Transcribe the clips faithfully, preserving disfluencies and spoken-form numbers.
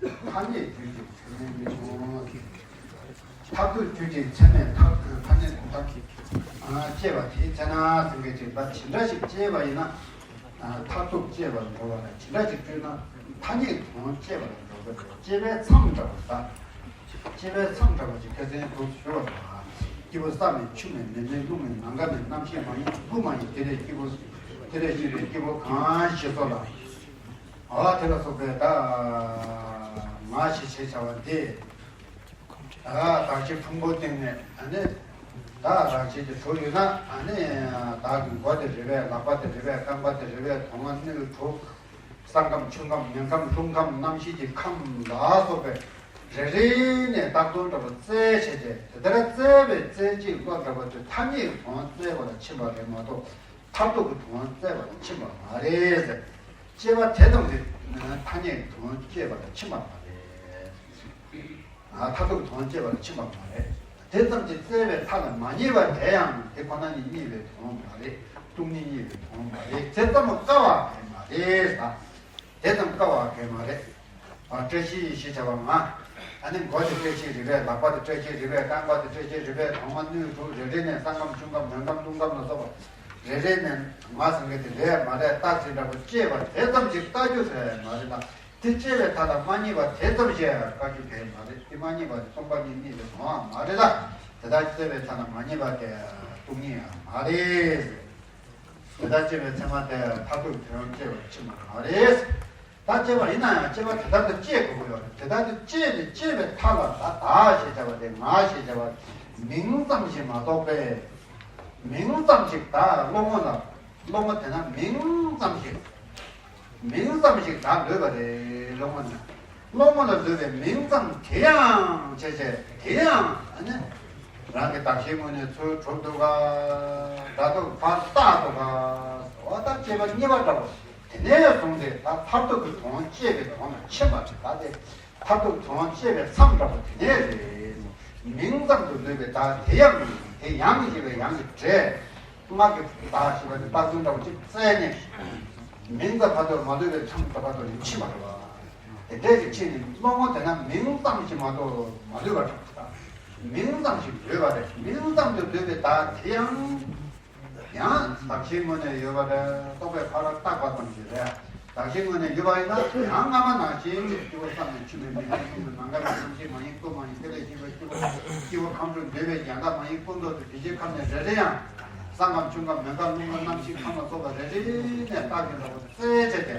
ཐ་སྙད་རྒྱུད་ཀྱི་ཚད་མས་མི་འབྱུང་། མཐར་ཐུག་རྒྱུད་ཀྱི་ཚད་མས་མཐར་ཐ་སྙད་དུ་མཐར་སྐྱེས་པ་དེའི་ཚེ་ན་ཟེར་མཁན་ཅིག་ད་ཇི་འདྲ་ཞིག་སྐྱེས་པ་ཡིན་ན། མཐར་ཐུག་སྐྱེས་པར་འགྲོ་བ་ལ་ཇི་འདྲ་ཞིག་སྤྱོད་ན་ཐ་སྙད་དུ་སྐྱེས་པར་འགྲོ་དགོས། སྐྱེས་པའི་མཚམས་འདྲ་བ་དང་། སྐྱེས་པའི་མཚམས་འདྲ་བ་ཅིག་ཁ་སང་དུ་ཞུ་བ་དང་། སྐྱེས་བུ་ས་མེད་ཆུ་མེད་མེ་མེད་རླུང་མེད་ནམ་མཁའ་མེད་རྣམ་ཤེས་མ་ཡིན་སྐུ་མ་ཡིན། དེ་ལས་སྐྱེས་བུ། དེ་ལས་སྐྱེས་པའི་སྐྱེས་བུ་གང་ཞིག་སོགས་ལ། འོ་དེ་ལ་སོགས་པའི་ད། ང་ཞེས་བྱ་བ་འདི། ད་གདགས་ཀྱི་ཕུང་པོའི་སྟེང་ནས་ཨ་ནི། ད་གདགས་ཀྱི་དྲུག་ཡོད་ན་ཨ་ནི། བདག་གི་མགོ་དེ་རེད་པས། ལག་པ་དེ་རེད་པས། རྐང་པ་དེ་རེད་པས། གདོང་ལ་སྣོད་དྲུག་ས་ཁམས། ཆུ་ཁམས། མེ་ཁམས། རླུང་ཁམས། རྣམ་ཤེས་ཀྱི་ཁམས་ལ་སོགས་པའི་རེ་རེ་ནས་བཏགས་དོན་འདྲ་པོ་བཙལ་བྱས་ཏེ་དེ་ལྟར་བཙལ་བའི་བཙལ་བྱེད་བློ་འདྲ་པོ་དེ་ཐ་སྙད་དུ་བཙལ་བ་ལ་ཕྱིན་པ་རེད་མ་གཏོགས། མཐར་ཐུག་གི་དོན་བཙལ་བ་ལ་ཕྱིན་པ་མ་རེད་ཟེར། སྐྱེ་བ་དེ་ཙམ་གྱིས་ཐ་སྙད་ཀྱི་དོན་སྐྱེ་བ་ལ་ཕྱིན་པ་མ་རེད། མཐར་ཐུག་གི་དོན་སྐྱེ་བ་ལ་ཕྱིན་པ་མ་རེད། དེ་ཙམ་གྱིས་བཙལ་བའི་མཐའ་ལ་མ་རྙེད་པ་དེ་ཡང་དེ་ཁོ་ན་ཉིད་རྙེད་པའི་དོན་མ་རེད། སྟོང་ཉིད་རྙེད་པའི་དོན་མ་རེད། དེ་ཙམ་དཀའ་བ་གང་ཡང་མ་རེད་ཟེར། དེ་ཙམ་དཀའ་བ་གང་ཡང་མ་རེད། བཀྲ་ཤིས་ཞེས་བྱ་བ་ང་། ཨ་ནི་མགོ་དེ་བཀྲ་ཤིས་རེད་པས། ལག་པ་དེ་བཀྲ་ཤིས་རེད་པས། རྐང་པ་དེ་བཀྲ་ཤིས་རེད་པས། གདོང་ལ་སྣོད་དྲུག་རེ་རེ་ནས་ས་ཁམས། ཆུ་ཁམས། མེ་ཁམས། རླུང་ཁམས་ལ་སོགས་པ་རེ་རེ་ནས་ང་ཟེར་མཁན་དེ་རེད་མ་རེད། རྟགས་ཅན་འདྲ་པོ་སྐྱེས་པ་དེ་ཙམ་གྱིས་ལྟ་རྒྱུ་རེད་མ་རེད་ལ། དེ་སྐྱེ་བའི་མཐའ་ལ་མ་རྙེད་པ་དེ་ཙམ་ཞིག་དཀའ་རྒྱུ་གང་ཡང་མ་རེད། དེ་མ་རྙེད་པ་དེ་སྟོང་པ་ཉིད་རྙེད་པའི་དོན་ཡང་མ་རེད་ལ། དེ་དག་སྐྱེ་བའི་མཐའ་ལ་མ་རྙེད་པ་དེ་སྟོང་ཉིད་ཡང་མ་རེད། དེ་དག་སྐྱེ་བའི་མཚན་མ་དེ་མཐར་ཐུག་དོན་སྐྱེ་བར་ཕྱིན་པ་མ་རེད། ད་སྐྱེ་བ་ཡིན་ན་ཡང་སྐྱེ་བ་དེ་ལྟར་དུ་སྐྱེ་དགོས་ཀྱི་ཡོད་རེད། དེ་ལྟར་དུ་སྐྱེས་ནས་སྐྱེ་བའི་མཐའ་ལ་ད་བདག་ཞེས་བྱ་བ་དེ། ང་ཞེས་བྱ་བ་མིང་ཙམ་ཞིག་མ་གཏོགས་པས། མིང་ཙམ་ཞིག་ད་སློང་མོ་ལ། སློང་མོ་དེ་ན་མིང་ཙམ་ཞིག་མིང་ཙམ་ཞིག་ད་ལོས་པ་རེད། སློང་མོ་ན། སློང་མོ་ལ་ལོས་པའི་མིང་ཙམ་དེ་ཡང་བྱས་བྱས་དེ་ཡང་ཨ་ནི། རང་གི་གདགས་གཞིའི་ངོས་ནས་ཚུར་གྲུབ་འདུག་ག་སྒྲ་འདོགས་ཕར་བཏགས་འདུག་ག་འོ་ད་སྐྱེ་བ་གཉིས་པ་འདྲ་བོ། དེ་ནས་བཟུང་སྟེ་ད་མཐར་ཐུག་གི་དོན་སྐྱེ་བའི་དོན་ལ་ཕྱིན་པ་རེད། ད་དེ། མཐར་ཐུག་དོན་སྐྱེ་བའི་མཚམས་འདྲ་པོ་དེ་ནས་རེད། མིང་ཙམ་དུ་ལུས་པའི་བདག་དེ་ཡང་དེ་ཡང་ཞེས་པའི་ཡང་གི་སྒྲས། སྔགས་ཀྱི་བདག་ཞེས་པ་དེ་བཏགས་དོན་འདྲ་པོ་ཅིག་བཙལ་ནས། མིང་ཙམ་བར་དུ་མ་ལུས་པའི་མཚམས་འདྲ་བར་དུ་ནི་ཕྱིན་པ་རེད་པ། དེ་འདྲས་ཀྱི་ཕྱིན་ནས་སློང་མོ་དེ་ན་མིང་ཙམ་ཞིག་མ་གཏོགས་མ་ལུས་པ་རེད་པ། མིང་ཙམ་ཞིག་ལུས་པ་རེད། མིང་ཙམ་དུ་ལུས་པའི་བདག་དེ་ཡང་། ཡང་གདགས་གཞིའི་ངོས་ནས་ཡོད་པ་རེད། རྟོག་པས་ཕར་བཏགས་པ་ཙམ་ཞིག་རེད། གདགས་གཞིའི་ངོས་ནས་ཡོད་པ་ཡིན་ན་ཡང་སྔ་མ་ནང་བཞིན་གྱི་སྐྱེ་བོ་ས་མེད་ཆུ་མེད་མེ་མེད་རླུང་མེད་ནམ་མཁའ་མེད་རྣམ་ཤེས་མ་ཡིན་སྐུ་མ་ཡིན། དེ་ལས་སྐྱེས་པའི་སྐྱེ་བོ་སྐྱེ་བོ་ཁམས་དྲུག་འདུས་པའི་རྒྱ་མཚོ་མ་ཡིན་ཀུན་རྫོབ་ཏུ་དེ་བཞིན་ཁམས་ནས་རེ་རེ་ཡང་ས་ཁམས་ཆུ་ཁམས་མེ་ཁམས་རླུང་ཁམས་རྣམ་ཤེས་ཁམས་ལ་སོགས་པ་རེ་རེ་ནས་བཏགས་ཀྱི་འདྲ་བོ་བཙལ་བྱས་ཏེ།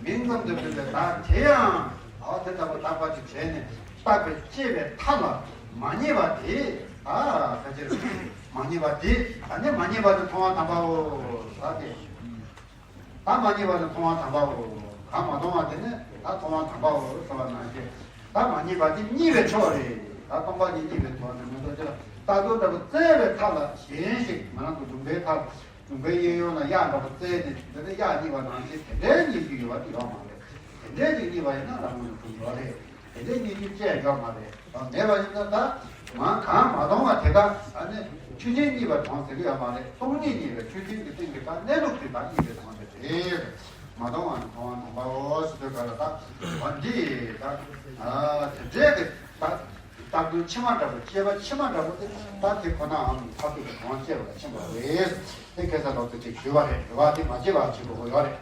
མིང་ཙམ་དུ་ལུས་པའི་བདག་དེ་ཡང་འོ་དེ་ལྟ་བུ་བརྟག་པ་ཅིག་བྱས་ནས་བརྟགས་པའི་དཔྱད་པའི་མཐའ་ལ་མ་རྙེད་པ་དེ། ཨ་ཕལ་ཆེར་མ་རྙེད་པ་དེ། ད་ནི་མ་རྙེད་པ་དེ་མཐོང་བ་དམ་པའོ། ད་དེ་ད་མ་རྙེད་པ་དེ་མཐོང་བ་དམ་པའོ། གང་མ་མཐོང་བ་དེ་ནི་ད་མཐོང་བ་དམ་པའོ་ཟེར་བ་ནང་བཞིན། ད་མ་རྙེད་པ་དེ་རྙེད་པའི་ཕྱོགས་རེད། ད་སྟོང་པ་ཉིད་རྙེད་པའི་ཐོག་ནས་མི་ལྟོ་ཅི་ལ་བརྟགས་དོན་ལྟ་བུ་བཙལ་བའི་མཐའ་ལ་གཞན་ཞིག་མ་རང་དུ་ལུང་པའི་མཐའ་ལ། ལུང་པའི་གཡས་གཡོན་ལ་གཡག་འདྲ་པོ་བཙལ་ནས་འདི་ནི་གཡག་རྙེད་པ་ནང་བཞིན་དེ་འདྲའི་རྙེད་རྒྱུ་ཡོད་པ་དེ་ཡོད་མ་རེད། དེ་འདྲའི་ཅིག་རྙེད་པ་ཡིན་ན་རང་ངོས་ནས་གྲུབ་ཡོད་རེད། དེ་འདྲའི་རྙེད་རྒྱུ་ཅི་ཡང་ཡོད་མ་རེད། མེད་པ་ཡིན་ན་ད་མ་གང་མ་མཐོང་བ་དེ་དག་ཨ་ནི་ཆོས་ཅན་རྙེད་པ་གྲོང་ཟེར་གི་ཡོད་མ་རེད། སྟོང་ཉིད་རྙེད་པའི་ཆོས་ཅན་གྱི་སྟེང་གི་ད་གནས་ལུགས་དེ་དག་རྙེད་པའི་གྲོང་དེ་རེད། མ་མཐོང་བ་ནི་མཐོང་བ་དམ་པའོ་ཟེར་དུས་ག་ལ་ད་འོ་འདི་ད་དེ་འདྲའི་གི་ད། བརྟགས་དོན་ཕྱི་མ་འདྲ་པོ་དཔྱད་པ་ཕྱི་མ་འདྲ་པོ་དེ་ད་དེ་ཁོ་ནའང་མཐར་ཐུག་གི་དོན་སྤྱད་པ་ལ་ཕྱིན་པ་རེད། དེ་ཁ་སང་ལོག་ཏུ་ཅིག་ཞུས་པ་རེད། རེ་བ་དེ་མ་བརྗེད་པ་བྱེད་དགོས་ཀྱི་ཡོད་རེད།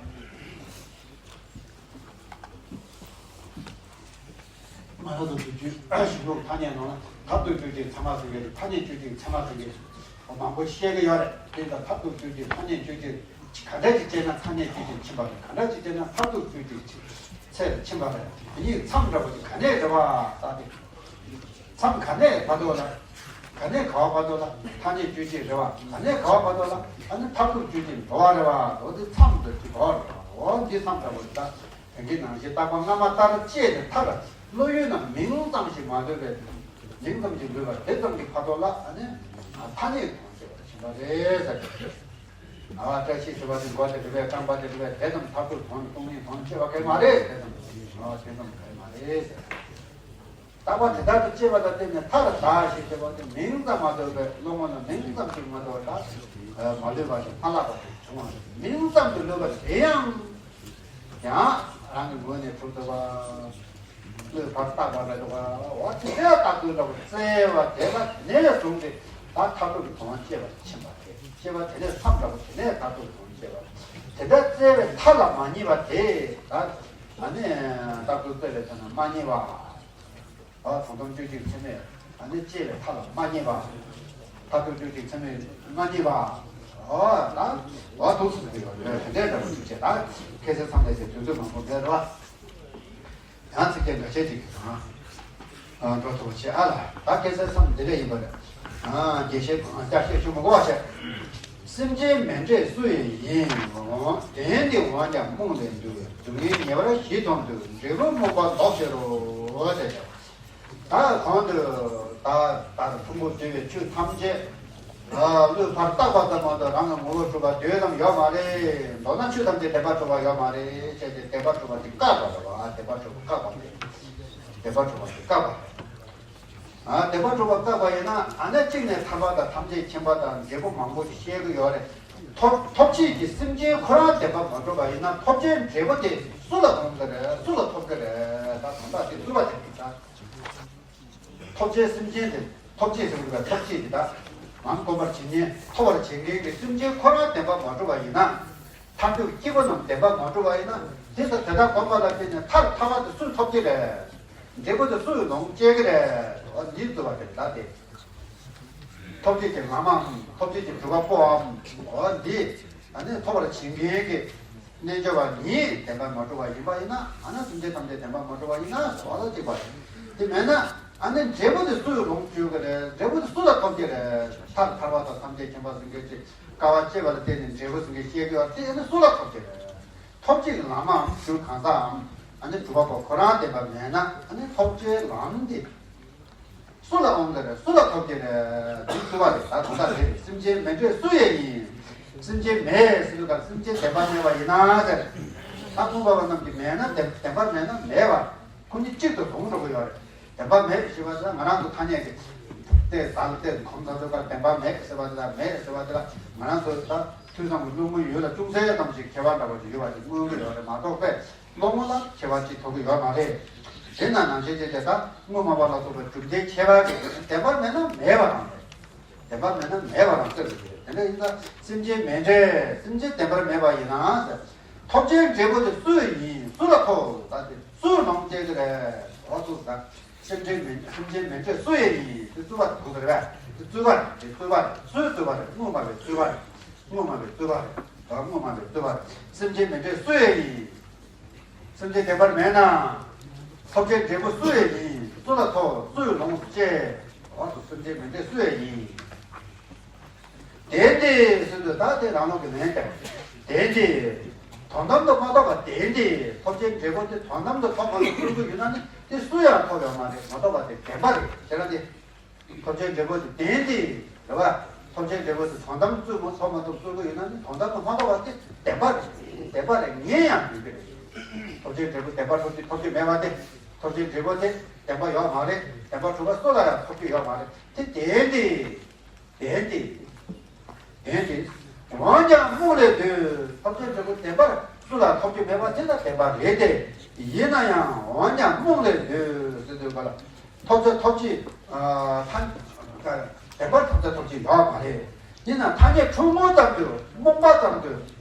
མ་རབས་དང་བསྡུས་རྒྱུད་ཞིབ་འཇུག་ཐ་སྙད་ནང་ལ་མཐར་ཐུག་གཅོད་བྱེད་ཚད་མ་ཟེར་གྱི་རེད། ཐ་སྙད་གཅོད་བྱེད་ཚད་མ་ཟེར་གྱི་རེད། མང་པོ་བཤད་ཀྱི་ཡོད་རེད། དེ་ལྟར་མཐར་ཐུག་གཅོད་བྱེད་ཐ་སྙད་གཅོད་བྱེད་ག་འདྲ་ཞིག་བྱས་ན་ཐ་སྙད་གཅོད་བྱེད་ཕྱིན་པ་རེད། ག་འདྲ་ཞིག་བྱས་ན་མཐར་ཐུག་གཅོད་བྱེད་ཚད་ལ་ཕྱིན་པ་རེད། དེ་གཉིས་མཚམས་འདྲ་པོ་དེ་ག་ནས་རེད་བ་ལྟ་སྟེ། མཚམས་ག་ནས་བར་དོ་ལ། ག་ནས་ག་བ་བར་དོ་ལ། ཐ་སྙད་གཅོད་བྱེད་རེད་བ། ག་ནས་ག་བ་བར་དོ་ལ། ཨ་ནི་མཐར་ཐུག་གཅོད་བྱེད་འགྲོ་བ་རེད་བ། འོ་དེ་མཚམས་འདྲ་ཅིག་འགྲོ་བ་རེད་བ། འོ་འདི་མཚམས་འདྲ་པོ་རེད་ད། དེང་གི་ནང་བཞིན་བརྟག་པ་སྔ་མ་ལྟར་དཔྱད་དེ་མཐར་བློ་ཡུལ་ན་མིང་ཙམ་ཞིག་མ་ལུས་པའི། མིང་ཙམ་ཞིག་ལུས་པ་དེ་ཙམ་གྱི་བར་དོ་ལ་ཨ་ནི། ཐ་སྙད་དང་བཅས་པ་ཕྱིན་པ་རེད་ཟེར། ཨ་བ་བཀྲ་ཤིས་ཞེས་པ་དེ་མགོ་དེ་རེད་པས། རྐང་པ་དེ་རེད་པས། དེ་ཙམ་མཐར་ཐུག་དོན་སྟོང་ཉིད་དོན་སྤྱད་པ་གང་ཡང་མ་རེད། དེ་ཙམ་ཨ་དེ་ཙམ་གང་ཡང་མ་རེད་ཟེར། བརྟག་པ་དེ་ལྟར་དུ་དཔྱད་པ་ལ་བརྟེན་ནས་མཐར་བདག་ཞེས་བྱ་བ་དེ་མིང་ཙམ་མ་ལུས་པའི་སློང་མོ་ལ་མིང་ཙམ་ཞིག་མ་ལུས་པ་དང་མ་ལུས་པ་ཞིག་མ་ལྷག་པ་ཞིག་བྱུང་བ་རེད། མིང་ཙམ་དུ་ལུས་པ་དེ་ཡང་ཡང་རང་གི་ངོས་ནས་གྲུབ་ཐུབ་པ། བློས་བར་བཏགས་པ་འདྲ་འདུག་ག་འོ་དེ་འདྲའི་བརྟག་པའི་འདྲ་བོ་བཙལ་བ་དེ་ལ་དེ་ནས་བཟུང་སྟེ་ད་མཐར་ཐུག་གི་དོན་སྐྱེ་བར་ཕྱིན་པ་དེ་སྐྱེ་བ་དེ་ནས་མཚམས་འདྲ་བོ་དེ་ནས་མཐར་ཐུག་གི་དོན་སྐྱེ་བ་དེ་འདྲ་བཙལ་བའི་མཐའ་ལ་མ་རྙེད་པ་དེ་ད་ཨ་ནི་བརྟག་པའི་དཔེ་ལས་ཐོན་ན་མ་རྙེད་པ། ཨ་དོན་དམ་དཔྱོད་བྱེད་ཚད་མས་ཨ་ནི་དཔྱད་པའི་མཐའ་ལ་མ་རྙེད་པ། མཐར་ཐུག་དཔྱོད་བྱེད་ཚད་མས་མ་རྙེད་པ། ཨོ་ད་ཨོ་ཐུགས་སུ་འདུག་ཡོད་དེ་འདྲའི་འདྲ་བོ་ཞིག་བྱས་ད་ཁ་སང་མཚམས་ལས་ཀྱི་དུས་ཚོད་མང་པོ་འདས་རེད་བ། ཡང་ཚིག་རྒྱན་འགའ་ཤས་ཅིག་གི་དང་། འགྲོ་ཐུབ་བྱེད་ཨ་ལ་ད་ཁ་སང་མཚམས་འདི་འདྲ་ཡིན་པ་རེད། རྒྱས་བཤད་བསྐྱར་བཤད་ཞུ་མི་དགོས་པ་བྱས། སེམས་ཅན་མེད་འབྲས་སུ་ཡི་ཡིན། དོན་འདི་འོན་ཀྱང་རྨོངས་ལས་འདུལ། སྡུག་བསྔལ་ཉེ་བར་ཞི་མཐོང་དུས། འབྲས་བུ་རྨོངས་པ་ལྡོག་ཕྱིར་རོ། ཞེས་བྱ་བ། ད་གོང་དུ་ད་ལྟར་ཕུང་པོ་བསྡུ་བའི་ཆོས་ཐམས་ཅད་བློས་ཕར་བཏགས་པ་ཙམ་མ་གཏོགས་རང་གི་ངོ་བོར་གྲུབ་པ་དེ་ཙམ་ཡོད་མ་རེད། མདོར་ན་ཆོས་ཐམས་ཅད་བདེན་པར་གྲུབ་པ་ཡོད་མ་རེད་ཅེས་ཏེ་བདེན་པར་གྲུབ་པ་དེ་བཀག་པ་རེད་བ། བདེན་པར་གྲུབ་པ་བཀག་པ་རེད། བདེན་པར་གྲུབ་པ་དེ་བཀག་པ་རེད། ཨ་བདེན་པར་གྲུབ་པ་བཀག་པ་ཡིན་ན་ཨ་ནི་གཅིག་ནས་ཐར་པ་དང་ཐམས་ཅད་མཁྱེན་པ་དང་འབྲས་བུ་མང་པོ་ཞིག་བཤད་ཀྱི་ཡོད་རེད། ཐོབ་ཐོབ་བྱེད་ཀྱི་སེམས་ཅན་ཁོ་རང་བདེན་པར་མ་གྲུབ་པ་ཡིན་ན་ཐོབ་བྱའི་འབྲས་བུ་དེ་སུ་ལ་འོང་གི་རེད། སུ་ལ་ཐོབ་ཀྱི་རེད། ད་དོན་དག་དེ་རྩོད་པ་དེ་རེད་ད། ཐོབ་བྱའི་སེམས་ཅན་དེ་ཐོབ་བྱེད་ཟེར་གྱི་འདུག་ག་ཐོབ་བྱེད་ཀྱི་ད། ནང་སྒོམ་པར་བྱེད་མཁན་ཐོབ་པར་བྱེད་མཁན་གྱི་སེམས་ཅན་ཁོ་རང་བདེན་པར་མ་གྲུབ་པ་ཡིན་ན། མཐར་ཐུག་སྐྱེས་བུ་རྣམས་བདེན་པར་མ་གྲུབ་པ་ཡིན་ན་དེ་ལྟར་དེ་ལྟར་སྒོམ་པ་ལ་བརྟེན་ནས་མཐར་ཐར་པ་དེ་སུས་ཐོབ་ཀྱི་རེད། འབྲས་བུ་དེ་སུས་ལོངས་སྤྱད་ཀྱི་རེད། འོ་འདི་རྩོད་པ་དེ་ད་དེ། ཐོབ་བྱེད་ཀྱི་ལམ་མམ་ཐོབ་བྱེད་ཀྱི་གྲུབ་པ་པོའམ། འོ་འདི་ཨ་ནི་ཐོབ་པར་བྱེད་མཁན་གྱི་རྣལ་འབྱོར་པ་ཉིད་བདེན་པར་མ་གྲུབ་པ་ཡིན་པ་ཡིན་ན་ཨ་ནི་སེམས་ཅན་ཐམས་ཅད་བདེན་པར་མ་གྲུབ་པ་ཡིན་ན་ཟེར་བ་ལ་གཅིག་པ་རེད། དེ་མེད་ན་ཨ་ནི་འབྲས་བུ་དེ་སུས་ལོངས་སྤྱོད་ཀྱི་རེད། འབྲས་བུ་དེ་སུ་ལ་ཐོབ་ཀྱི་རེད། ཐར་ཐར་པ་དང་ཐམས་ཅད་མཁྱེན་པ་ཟེར་མཁན་ཅིག་དཀའ་བ་སྤྱད་པ་ལ་བརྟེན་ནས་འབྲས་བུ་ཟེར་མཁན་སྐྱེ་དགོས་པ་དེ་ཨ་ནི་སུ་ལ་ཐོབ་ཀྱི་རེད། ཐོབ་བྱེད་ཀྱི་ལམ་མམ་རྒྱུ་གང་ཟག་གམ་ཨ་ནི་གྲུབ་པ་པོ་ཁོ་རང་བདེན་པ་མེད་ན་ཨ་ནི་ཐོབ་བྱའི་ལམ་དེ། སུ་ལ་འོང་གི་རེད། སུ་ལ་ཐོབ་ཀྱི་རེད། འདི་རྩོད་པ་རེད། ད་དོན་དག་དེ་རེད། སེམས་ཅན་མེད་འབྲས་སུ་ཡི་ཡིན། སེམས་ཅན་མེད་ཟེར་དུས་ད་སེམས་ཅན་བདེན་པར་མེད་པ་ཡིན་ན་ཟེར། ད་མངོན་པ་པ་རྣམས་ཀྱིས་མེད་ན་བདེན་བདེན་པར་མེད་ན་མེད་པ་ཁོ་གཉིས་གཅིག་ཏུ་ཟུང་འགྲོ་གི་ཡོད་རེད། བདེན་པར་མེད་ཞེས་པ་ཟེར་ན་ང་རང་ཚོ་ཐ་སྙད་ཀྱི་ལྟས་ཟ་ལ་ལྟས་གོམས་ས་ཚོ་ག་བདེན་པར་མེད་ཟེར་བ་དེ་ལ་མེད་ཟེར་བ་དེ་ལ་ང་རང་ཚོ་ད་ཐོས་བསམ་གྱི་བློ་ངོ་ཡོད་ལ་ཅུང་ཟད་ཙམ་ཞིག་ཁྱད་པར་འདྲ་བ་ཞིག་ཡོད་པ་ཞིག་མངོན་གྱི་ཡོད་རེད་མ་གཏོགས་པས། སློབ་མ་ལ་ཁྱད་པར་ཅིག་ཐོབ་ཀྱི་ཡོད་མ་རེད། དེས་ན་ནང་བཞིན་བྱས་ཏེ་ད་དངོས་སྨྲ་བ་ལ་སོགས་པའི་གྲུབ་མཐའི་ཁྱད་པར་གྱིས་བདེན་པར་མེད་ན་མེད་པ་རང་རེད། བདེན་པར་མེད་ན་མེད་པ་རང་རྩོད་པའི་རེད། དེ་འདྲ་ཡིན་ཙང་སེམས་ཅན་མེད་འབྲས་སེམས་ཅན་བདེན་པར་མེད་པ་ཡིན་ན་ཟེར། ཐོབ་བྱའི་འབྲས་བུ་དེ་སུ་ཡིན། སུ་ལ་ཐོབ། ད་དེ་སུས་ལོངས་སྤྱད་ཀྱི་རེད། འོ་ཐུག་ད། སེམས་ཅན་མེད་སེམས་ཅན་མེད་འབྲས་སུ་ཡིན། དེ་རྩོད་པ་དེ་དགོས་ཀྱི་རེད་པས། དེ་རྩོད་པ་རེད། དེ་རྩོད་པ་རེད། སུའི་རྩོད་པ་རེད། དངོས་སྨྲ་བའི་རྩོད་པ་རེད། དངོས་སྨྲ་བའི་རྩོད་པ་རེད། ད་དངོས་སྨྲ་བའི་རྩོད་པ་རེད། སེམས་ཅན་མེད་འབྲས་སུ་ཡིན། སེམས་ཅན་བདེན་པར་མེད་ན། ཐོབ་བྱའི་འབྲས་བུ་སུ་ཡིས་ཡིན། སུ་ལ་ཐོབ། སུས་ལོངས་སྤྱད། འོ་ཐུག་སེམས་ཅན་མེད་འབྲས་སུ་ཡིས་ཡིན། དེ་སྟེ་ཟེར་དུས་ད་དེ་རང་ལུགས་ཀྱི་ལན་དེ། དེ་སྟེ། དོན་དམ་དུ་མ་རྟོགས་པ་དེ་སྟེ་ཐོབ་བྱའི་འབྲས་བུ་དེ་དོན་དམ་དུ་ཐོབ་མ་ཐོབ་རྩོད་ཀྱི་ཡོད་ན་ནི་དེ་སུ་ཡང་ཐོབ་ཡོད་མ་རེད། མ་རྟོགས་པ་དེ་བདེན་པ་རེད་ཟེར་ན་དེ། ཐོབ་བྱའི་འབྲས་བུ་དེ་བདེན་ཏེ། རེད་བ། ཐོབ་བྱའི་འབྲས་བུ་དེ་དོན་དམ་རྩོད་མ་ཐོབ་མ་ཐོབ་རྩོད་ཀྱི་ཡོད་ན་ནི་དོན་དམ་དུ་མ་རྟོགས་པ་དེ་བདེན་པ་རེད། བདེན་པ་རེད། ངེས་ཡང་ཡོད་ཀྱི་རེད། ཐོབ་བྱའི་འབྲས་བུ་བདེན་པར་ཐོབ་ཀྱི་ཐོབ་ཀྱི་མེད་པ་དེ། ཐོབ་བྱའི་འབྲས་བུ་དེ་བདེན་པ་ཡོད་མ་རེད། བདེན་པར་གྲུབ་པ་སུ་ལ་ཡང་ཐོབ་ཀྱི་ཡོད་མ་རེད། དེ་བདེན་ཏེ། བདེན་ཏེ། བདེན་ཏེ། འོན་ཀྱང་རྨོངས་ལས་འདོད། ཐོབ་བྱའི་འབྲས་བུ་བདེན་པར་སུ་ལ་ཐོབ་ཀྱི་མེད་པ་དེ་ལ་བདེན་པ་རེད་དེ། ཡིན་ན་ཡང་འོན་ཀྱང་རྨོངས་ལས་འདོད་ཟེར་དུས་ག་ལ། ཐོབ་བྱ་ཐོབ་བྱེད་ཐ་བདེན་པར་ཐོབ་བྱ་ཐོབ་བྱེད་ཡོད་མ་རེད། ཡིན་ན་ཐ་སྙད་འཁྲུལ་ངོ་ཙམ་དུ་རྨོངས་པ་ཙམ་དུ་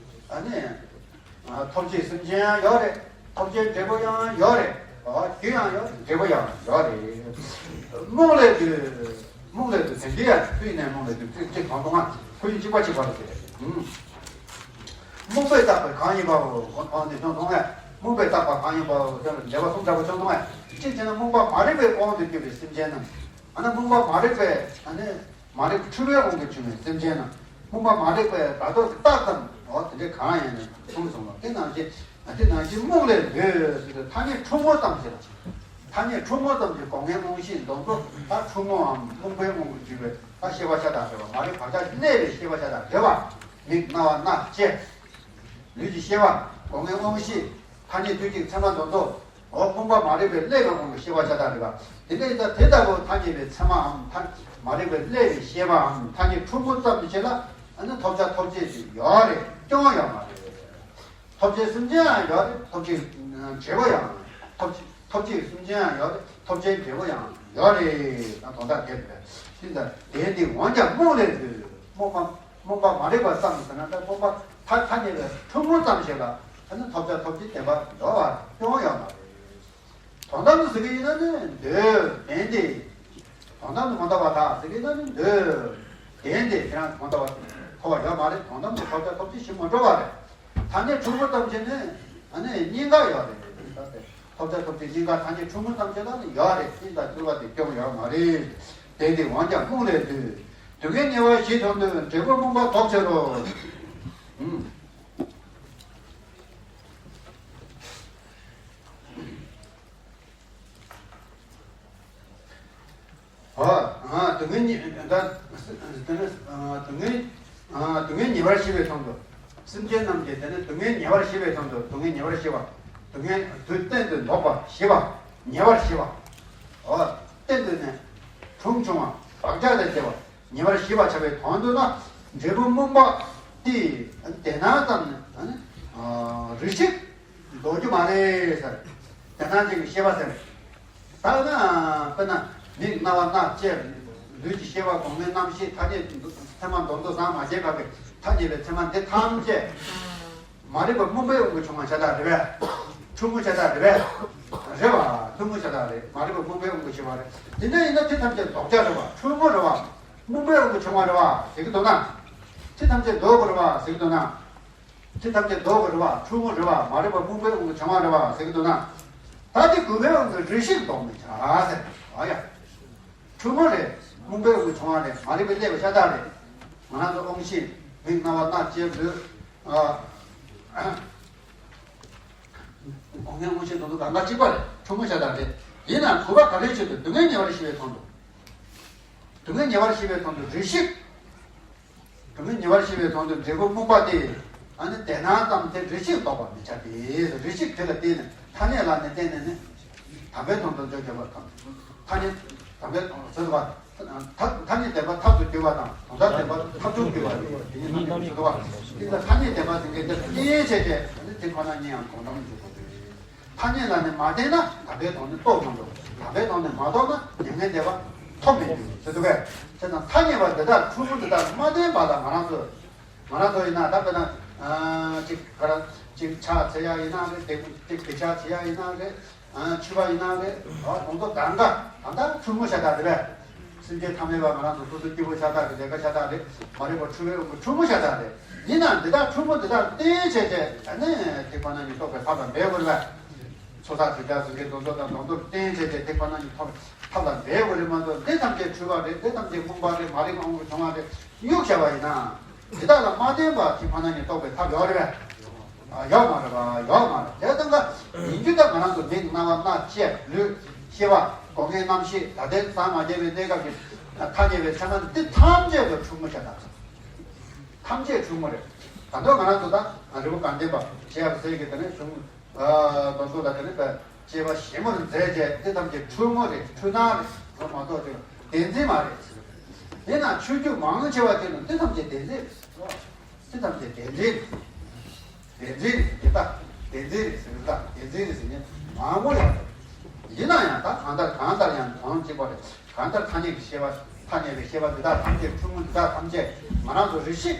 ཨ་ནི། ཐོབ་བྱའི་སེམས་ཅན་ཡང་ཡོད་རེད། ཐོབ་བྱའི་འབྲས་བུ་ཡང་ཡོད་རེད། རྒྱུ་ཡང་ཡོད་རེད། འབྲས་བུ་ཡང་ཡོད་རེད། རྨོངས་ལས་འདོད། རྨོངས་ལས་འདོད་དེ་འདི་ཡང་ཁོ་ཡིན་ནས་རྨོངས་ལས་འདོད་གཅིག་གཅིག་གང་དུ་ང་ཁོ་ཡིན་གཅིག་པ་གཅིག་པ་རེད་ཟེར། རྨོངས་པས་བཏགས་པའི་གང་ཡིན་པའོ། གོ་ཐོག་འདི་ཅུང་མཐོང་ངས། རྨོངས་པས་བཏགས་པ་གང་ཡིན་པའོ་ཟེར་ན་འགྲེལ་པ་གསུམ་འདྲ་པོ་ཅུང་མཐོང་ངས། གཅིག་བྱས་ན་རྨོངས་པ་མ་རིག་པའི་དབང་དུ་གྱུར་པའི་སེམས་ཅན་རྣམས། ཨ་ནི་རྨོངས་པ་མ་རིག་པའི་ཨ་ནི། མ་རིག་འཁྲུལ་པའི་དབང་གིས་བྱུང་བའི་སེམས་ཅན་རྣམས་རྨོངས་པ་མ་རིག་པའི་སྒྲ་རྟོག་གི་རྟགས་ཙམ་འོ་དེ་འདྲའི་གང་ཡིན་ནས་མཐོང་སོང་ལ། དེ་ནང་བཞིན་དེ་ནང་བཞིན་རྨོངས་ལས་འདོད་ཟེར་དུས་ཐ་སྙད་འཁྲུལ་ངོ་ཙམ་ཞིག་ལ། ཐ་སྙད་འཁྲུལ་ངོ་ཙམ་གྱི་སྒོ་ལྔའི་དབང་ཤེས་འདོད་ཚོ་ད་འཁྲུལ་ངོའམ་རྨོངས་པའི་དབང་གིས་བྱུང་བའི་ད་ཤེས་པ་ཤ་སྟག་རེད་བ། མ་རིག་བག་ཆགས་གནས་པའི་ཤེས་པ་ཤ་སྟག་རེད་བ། མིག་རྣ་བ་སྣ་ལྕེ། ལུས་ཀྱི་ཤེས་པ། སྒོ་ལྔའི་དབང་ཤེས། ཐ་སྙད་དུས་གཅིག་ཚད་མ་འདོད་ཚོ། འོ་རྨོངས་པ་མ་རིག་པའི་བསླད་པའི་དབང་གིས་ཤེས་པ་ཤ་སྟག་རེད་པ། དེ་འདྲ་ཡིན་ཙང་དེ་ལྟ་བུ་ཐ་སྙད་པའི་ཚད་མའམ་ཐ་མ་རིག་པའི་བསླད་པའི་ཤེས་པའམ་ཐ་སྙད་འཁྲུལ་ངོ་ཙམ་དུ་བྱས་ལ་ཨ་ནི་ཐོབ་བྱ་ཐོབ་བྱེད་ཅིག་ཡོད་རེད་ཀྱང་ཡོད་མ་རེད། ཐོབ་བྱའི་སེམས་ཅན་ཡང་ཡོད་རེད། ཐོབ་བྱའི་འབྲས་བུ་ཡང་ཐོབ་བྱེད་ ཐོབ་བྱེད་སེམས་ཅན་ཡང་ཡོད་རེད། ཐོབ་བྱའི་འབྲས་བུ་ཡང་ཡོད་རེད། ད་དོན་དག་དེ་རེད། དེ་ལྟར་དེ་འདི་འོན་ཀྱང་རྨོངས་ལས་འདུས། རྨོངས་པ་རྨོངས་པ་མ་རིག་པ་ཙམ་ཟེར་ན། ད་རྨོངས་པ་ཐ་ཐ་སྙད་པའི་འཁྲུལ་ངོ་ཙམ་ཞིག་ལ་ཨ་ནི་ཐོབ་བྱ་ཐོབ་བྱེད་བདེན་པ་འདོད་པ་སྐྱོན་ཡོད་མ་རེད། དོན་དམ་དུ་ཟེར་གྱི་ཡིན་ན་ནི་འདོད་བདེན་ཏེ། དོན་དམ་དུ་མ་འདོད་པར་ཐལ་ཟེར་གྱི་ཡིན་ན་ནི་འདོད་བདེན་ཏེ། དེ་རང་མ་འདོད་པར་ཐོབ་པ་ཡོད་མ་རེད། དོན་དམ་དུ་ཐོབ་བྱ་ཐོབ་བྱེད་གཞི་མ་གྲུབ་པ་རེད། ཐ་སྙད་འཁྲུལ་ངོ་ཙམ་བྱས་ནས་ཨ་ནི་གཉིས་ཀ་ཡོད་རེད། ད་དེ་ཐོབ་བྱ་ཐོབ་བྱེད་གཉིས་ཀ་ཐ་སྙད་འཁྲུལ་ངོ་ཙམ་བྱས་ན་ནི་ཡོད་རེད། ཤིང་རྟ་འཁྲུལ་པ་དེ་སྐྱོན་ཡོད་མ་རེད། དེ་འདི་འོན་ཀྱང་རྨོངས་ལས་འདུས། སྡུག་བསྔལ་ཉེ་བར་ཞི་དོན་དུ། འབྲས་བུ་རྨོངས་པ་ལྡོག་ཕྱིར་རོ། ཨ། ཨ། སྡུག་བསྔལ་ཉེ། ད་དེ་ནི་སྡུག་བསྔལ། ཨ། སྡུག་བསྔལ་ཉེ་བར་ཞི་བའི་དོན་དུ། སེམས་ཅན་རྣམས་ཀྱི་དེ་ནི་སྡུག་བསྔལ་ཉེ་བར་ཞི་བའི་དོན་དུ། སྡུག་བསྔལ་ཉེ་བར་ཞི་བ། སྡུག་བསྔལ་དུས་གཏན་དུ་ལྡོག་པ་ཞི་བ། ཉེ་བར་ཞི་བ། ཨོ། གཏན་དུ་ནས་གྲུང་ཆུང་བ་བག་ཆགས་དང་བཅས་པ་ཉེ་བར་ཞི་བར་བྱ་བའི་དོན་དུ་ན། འབྲས་བུ་རྨོངས་པ་སྟེ། དེ་སྣང་ཙམ་ནི་རིགས་ཤིག་ལྡོག་རྒྱུ་མ་རེད་ཟེར། དེ་སྣང་ཅན་གྱི་ཤེས་པ་ཟེར། ད་ན་དཔེར་ན་མིག་རྣ་བ་སྣ་ལྕེ་ལུས་ཀྱི་ཤེས་པ་སྒོ་ལྔའི་རྣམ་ཤེས་ཐ་སྙད་མཚན་མ་མདོར་བསྡུས་ཟ་མ་བྱས་པ་གི་ཐ་སྙད་པའི་མཚན་མ་འདི་ཐམས་ཅད་མ་རིག་པ་རྨོངས་པའི་དབང་གིས་བྱུང་བ་ཤ་སྟག་རེད་པས། འཁྲུལ་ངོ་ཤ་སྟག་རེད་པས། རེད་པ། འཁྲུལ་ངོ་ཤ་སྟག་རེད། མ་རིག་པ་རྨོངས་པའི་དབང་གིས་བྱུང་བ་རེད། དེ་འདྲ་ཡིན་ན་དེ་ཐམས་ཅད་ལྡོག་བྱ་རེད་པ། འཁྲུལ་ངོ་རེད་པ། རྨོངས་པའི་དབང་གིས་བྱུང་བ་རེད་པ་ཟེར་གྱི་འདུག་ན། དེ་ཐམས་ཅད་ལྡོག་དགོས་རེད་པ་ཟེར་གྱི་འདུག་ན། དེ་ཐམས་ཅད་ལྡོག་པ་རེད་པ། འཁྲུལ་ངོ་རེད་པ། མ་རིག་པ་རྨོངས་པའི་དབང་གིས་བྱུང་བ་རེད་པ་ཟེར་གྱི་འདུག་ན། ད་དེ་རྒོལ་བའི་དབང་གིས་རེ་ཞིག་ལྡོག་མི་བྱ་ཟེར། ཨ་ཡ། འཁྲུལ་ངོ་རེད། རྨོངས་པའི་དབང་གིས་བྱུང་བ་རེད། མ་རིག་པའི་བསླད་པ་ཤ་སྟག་རེད། ང་རང་ཚོ་དབང་ཤེས་མིག་རྣ་བ་སྣ་ལྕེ་ལུས། ཨ། སྒོ་ལྔའི་དབང་ཤེས་དེ་ཚོ་གང་ག་གཅིག་པ་རེད། འཁྲུལ་ངོ་ཤ་སྟག་རེད། ཡིན་ནའང་རྒོལ་བ་ག་རེའི་ཆེད་དུ། སྡུག་བསྔལ་ཉེ་བར་ཞི་བའི་དོན་དུ། སྡུག་བསྔལ་ཉེ་བར་ཞི་བའི་དོན་དུ་རེ་ཞིག་སྡུག་བསྔལ་ཉེ་བར་ཞི་བའི་དོན་དུ་འབྲས་བུ་རྨོངས་པ་སྟེ། ཨ་ནི་དེ་སྣང་ཙམ་དེ་རེ་ཞིག་ལྡོག་པར་མི་བྱ་སྟེ། རེ་ཞིག་དེ་ལ་བརྟེན་ནས་ཐ་སྙད་ལ་ནི་བརྟེན་ནས་ནི། དམ་པའི་དོན་དུ་འཇོག་བྱེད་པ་དང་། ཐ་སྙད་དམ་པའི་དོན་ཟེར་བ། ཐ་ཐ་སྙད་བདེན་པ་ཐབས་སུ་གྱུར་པ་དང་དོན་དམ་བདེན་པ་ཐབས་སུ་གྱུར་པ་རེད། དེ་ཉིད་ཐ་སྙད་ཟེར་བ། དེ་ལ་ཐ་སྙད་བདེན་པ་ཟེར་མཁན་དེ་ལ་བརྟེན་བྱས་ཏེ་ཨ་ནི་དེ་ཁོ་ན་ཉིད་ཡང་དོན་དམ་འཇོག་དགོས་རེད། ཐ་སྙད་ལ་ནི་མ་བརྟེན་ན་དམ་པའི་དོན་ནི་རྟོགས་མི་འགྲོ། དམ་པའི་དོན་ནི་མ་རྟོགས་ན་མྱ་ངན་འདས་པ་ཐོབ་མི་འགྱུར་ཟེར་འདུག་གས། བྱས་ཙང་ཐ་སྙད་པ་འདི་དག་འཁྲུལ་ངོ་འདི་དག་མ་བརྟེན་པ་ལ་ང་རང་ཚོ། ང་རང་ཚོ་ཡིན་ན་ད་དཔེར་ན། ཨ། ཅིག་ག་ར་ཅིག་ཕྱག་འཚལ་ཡ་ཡིན་ན་རེད། དེ་ཅིག་དགེ་ཕྱག་བྱེད་ཡ་ཡིན་ན་རེད། ཨ། མཆོད་པ་ཡིན་ན་རེད། ཨ། དེ་ཚོ་གང་ག་ད་ལྟ་འཁྲུལ་ངོ་ཤ་སྟག་རེད་པས། སེམས་ཅན་ཐ་མལ་པ་ང་རང་ཚོ་སོ་སོ་སྐྱིད་པོ་ཤ་སྟག་གི་ལས་ཀ་ཤ་སྟག་རེད། མ་རིག་པ་འཁྲུལ་པའི་དབང་གིས་འཁྲུལ་ངོ་ཤ་སྟག་རེད། ཡིན་ནའང་འདི་དག་འཁྲུལ་ངོ་འདི་དག་བརྟེན་བྱས་ཏེ་ཨ་ནི་དེ་ཁོ་ན་ཉིད་རྟོགས་པའི་ཐབས་ལ་འབད་དགོས་རེད་པས། ཚོགས་བསགས་སྒྲིབ་སྦྱང་ཟེར་མཁན་དེ་ཚོ་དང་དོན་དུ་བརྟེན་བྱས་ཏེ་དེ་ཁོ་ན་ཉིད་ཐོབ་ཐབས་ལ་འབད་དགོས་རེད་མ་གཏོགས། འདི་ཐམས་ཅད་འཁྲུལ་པ་རེད། འདི་ཐམས་ཅད་རྨོངས་པ་རེད། མ་རིག་པའི་དབང་གིས་བྱུང་བ་རེད། གཡུག་བཞག་པ་ཡིན་ན། དེ་དག་ལ་མ་བརྟེན་པ་དེ་ཁོ་ན་ཉིད་རྟོགས་པའི་ཐབས་ཡོད་རེད་པས། ཨ། ཡོད་མ་རེད་པ། ཡོད་མ་རེད། དེ་ལྟ་ན་ཡིན་རྒྱུ་ད་ང་རང་ཚོ་མིག་རྣ་བ་སྣ་ལྕེ་ལུས་ཤེས་པ་སྒོ་ལྔའི་རྣམ་ཤེས་ད་ལྟའི་ཟ་མ་བརྒྱབ་པའི་གནས་སྐབས་ཀྱི་ཐ་སྙད་པའི་མཚན་མ་འདི་ཐམས་ཅད་དུ་འཁྲུལ་ངོ་ཤ་སྟག་ཐམས་ཅད་འཁྲུལ་ངོ་རེད། ད་དུང་ང་རང་ཚོ་ད་རི་བོ་དགའ་ལྡན་པ་ཞེས་པ་ཟེར་གྱི་དེ་ནས་བྱུང་། ཨ། དེ་ཚོ་ལ་དེ་ནས་པའི་སྐྱེ་བ་ཞིབ་མོར་མཛད་བྱས་འདི་ཐམས་ཅད་འཁྲུལ་ངོ་རེད། འཁྲུལ་སྣང་རེད། རོ་མ་གཏོགས་ཅིག་བདེན་འཛིན་མ་རེད་ཟེར། ཡིན་ནའང་ཆོས་བརྒྱུད་མང་ཆེ་བ་ཅིག་ལ་འདི་ཐམས་ཅད་བདེན་འཛིན་རེད། འདི་ཐམས་ཅད་བདེན་འཛིན་རེད། བདེན་འཛིན་རེད་ཟེར་གི་ད། བདེན་འཛིན་རེད་ཟེར་གི་ད། བདེན་འཛིན་རེད་ཟེར་མཁན་མང་པོ་ཡོད་རེད། ཡིན་ན་ཡང་ད་གང་ལྟར་གང་ལྟར་ཡང་དོན་གཅིག་པ་རེད། གང་ལྟར་ཐ་སྙད་ཀྱི་ཤེས་པ། ཐ་སྙད་པའི་ཤེས་པ་འདི་དག་ཐམས་ཅད་འཁྲུལ་ངོ་འདི་དག་ཐམས་ཅད་ང་རང་ཚོ་རེ་ཞིག་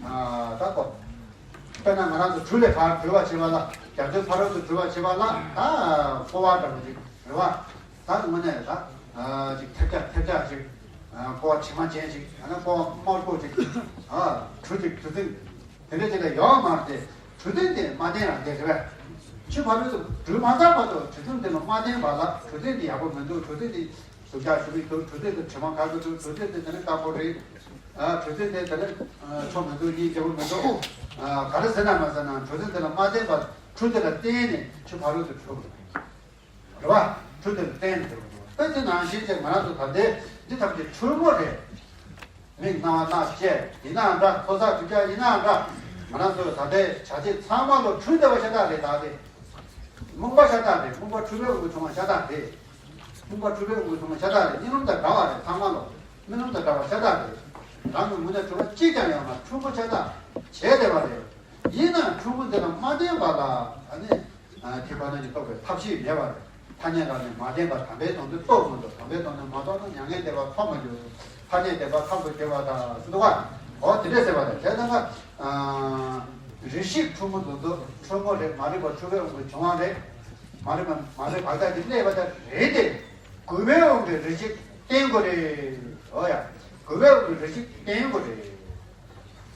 ཨ། ད་གོ། དཔེར་ན་ང་རང་ཚོ་གྲུ་ལས་ཕར་འགྲོལ་བར་བྱེད་པ་ལ། རྒྱ་མཚོའི་ཕ་རོལ་ཏུ་འགྲོལ་བར་བྱེད་པ་ལ་ད་ཀོ་བ་འདྲ་པོ་ཅིག་རེད་བ། ད་དངོས་གནས་ད་ཅིག་ཐེབས་ཆག་ཐེབས་ཆག་ཅིག་ཀོ་བ་དྲི་མ་ཅན་ཅིག་ཡང་ན་ཀོ་བ་དམར་པོ་ཅིག་གྲུ་ཅིག་གྲུ་གཟིངས་དེ་འདྲ་ཅིག་ལ་ཡོད་མ་རེད་དེ། གྲུ་གཟིངས་དེ་མ་བརྟེན་རང་བརྟེན་རེད་པས། ཆུ་ཕ་རོལ་ཏུ་འགྲུལ་མ་ཚར་བར་དུ་གྲུ་གཟིངས་དེ་ལ་མ་བརྟེན་པ་ལ་གྲུ་གཟིངས་དེ་ཡག་པོ་མི་འདུག་གྲུ་གཟིངས་དེ་ཟུག་རྒྱག་ཞུ་གི་འདུག་གྲུ་གཟིངས་དེ་དྲི་མ་ག་གི་འདུག་གྲུ་གཟིངས་དེ་དེ་ནི་དཀར་པོ་རེད། གྲུ་གཟིངས་དེ་དེ་ནི་ཆོ་མི་འདུག་གཉིད་རྒྱག་པོ་མི་འདུག་ག་རེ་ཟེར་ན་མ་ཟེར་ན་གྲུ་གཟིངས་དེ་ལ་མ་བརྟེན་པར་གྲུ་དེ་ལ་བརྟེན་ནས་ཆུ་ཕ་རོལ་ཏུ་འགྲོ་དགོས་རེད་བ། གྲུ་དེ་ལ་བརྟེན་ནས་འགྲོ་དགོས་རེད། དཔེ་དེ་ནང་བཞིན་བྱས་ང་རང་ཚོ་ད་ལྟའི་འདི་ཐམས་ཅད་འཁྲུལ་ངོ་རེད། མིག་རྣ་བ་སྣ་ལྕེ་ཡིན་ནའང་འདྲ། ཚོགས་བསགས་སྒྲིབ་སྦྱང་ཡིན་ནའང་འདྲ། ང་རང་ཚོས་ད་ལྟའི་བྱ་བྱེད་ཚང་མ་ལོ་འཁྲུལ་བསྡད་པ་ཤ་སྟག་རེད། ད་དེ་རྨོངས་པ་ཤ་སྟག་རེད། རྨོངས་པ་འཁྲུལ་པའི་དབང་གིས་བྱུང་བ་ཤ་སྟག་རེད། རྨོངས་པ་འཁྲུལ་པའི་དབང་གིས་བྱུང་བ་ཤ་སྟག་རེད། གཉིད་རློམ་དང་འདྲ་བ་རེད། ཚང་མ་ལོ་གཉིད་རློམ་དང་འདྲ་བ་ཤ་སྟག་རེད། རང་གི་ངོས་ནས་གྲུབ་པ་གཅིག་ཀྱང་ཡོད་མ་རེད། འཁྲུལ་པ་ཤ་སྟག་བྱས་བསྡད་པ་རེད། ཡིན་ནའང་འཁྲུལ་པ་འདི་ལ་མ་བརྟེན་པ་ལ་ཨ་ནི། ཨ། དེ་ཁོ་ན་ཉིད་རྟོགས་པའི་ཐབས་ཤེས་མེད་པ་རེད། ཐ་སྙད་རང་ནི་མ་བརྟེན་པར་དམ་པའི་དོན་དུ་རྟོགས་མི་འདུག་དམ་པའི་དོན་དུ་མ་རྟོགས་ན་མྱ་ངན་འདས་པ་ཐོབ་མི་འགྱུར། ཐ་སྙད་བདེན་པ་ཐབས་སུ་འགྱུར་བ་དང་ཟེར་འདུག་ག་འོ་དེ་འདྲས་ཟེར་བ་དང་དེ་ལྟ་ན། རིགས་ཤེས་འཁྲུལ་མོ་དེ་ཚོ་འཁྲུལ་མོ་རེད། མ་རིག་པ་འཁྲུལ་པའི་དབང་གིས་བྱུང་བ་རེད། མ་རིག་པ་མ་རིག་བག་ཆགས་ཀྱིས་གནས་པ་དང་རེད་དེ། རྒུད་པའི་དབང་གིས་རིགས་ཤེས་བརྟེན་དགོས་རེད། འོ་ཡ། རྒུད་པའི་དབང་གིས་རིགས་ཤེས་བརྟེན་དགོས་རེད།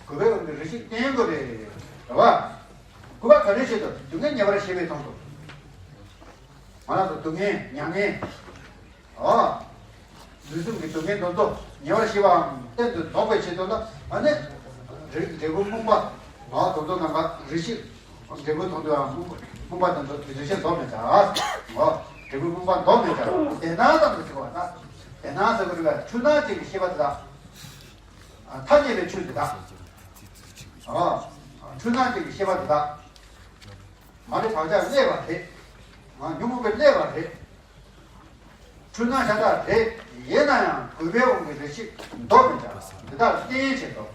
རྒུད་པའི་དབང་གིས་རིགས་ཤེས་བརྟེན་དགོས་རེད། རེད་བ། རྒུད་པ་ག་རེ་བྱེད་དོ། སྡུག་བསྔལ་ཉེ་བར་ཞི་བའི་དོན་དུ། ང་རང་ཚོ་སྡུག་བསྔལ་མྱ་ངན། ཨོ། ལུས་སེམས་ཀྱི་སྡུག་བསྔལ་དེ་ཚོ་ཉེ་བར་ཞི་བའམ་གཏན་དུ་ལྡོག་པའི་ཆེད་དུ་ལ་ཨ་ནི། འབྲས་འབྲས་བུ་སྨོན་པ། ཨོ་དེ་ཚོ་རྣམ་པ་རིགས་ཤེས། འབྲས་བུ་དོན་དུའམ་སྨོན་པ་དེ་ཚོ་རིགས་ཤེས་ལྡོག་མེད་ཀྱང་། ཨོ། འབྲས་བུ་སྨོན་པ་ལྡོག་མེད་ཀྱང་དེ་ན་ཙམ་དུ་ཞི་བ་དང་། དེ་ན་ཟེར་བ་རེད་པས། འཁྲུལ་སྣང་ཅན་གྱི་ཤེས་པ་དེ་དག་ཐ་སྙད་པའི་ཆོས་དེ་དག་ཨོ། འཁྲུལ་སྣང་ཅན་གྱི་ཤེས་པ་དེ་དག་མ་རིག་བག་ཆགས་གནས་པ་རེད། ཨ་ཉོན་མོངས་པའི་གནས་པ་རེད། འཁྲུལ་སྣང་ཤ་སྟག་རེད། ཡིན་ན་ཡང་རྒུད་པའི་དབང་གིས་རིགས་ཤེས་ལྡོག་མི་བྱ། འདི་དག་རྟེན་བྱེད་དོ།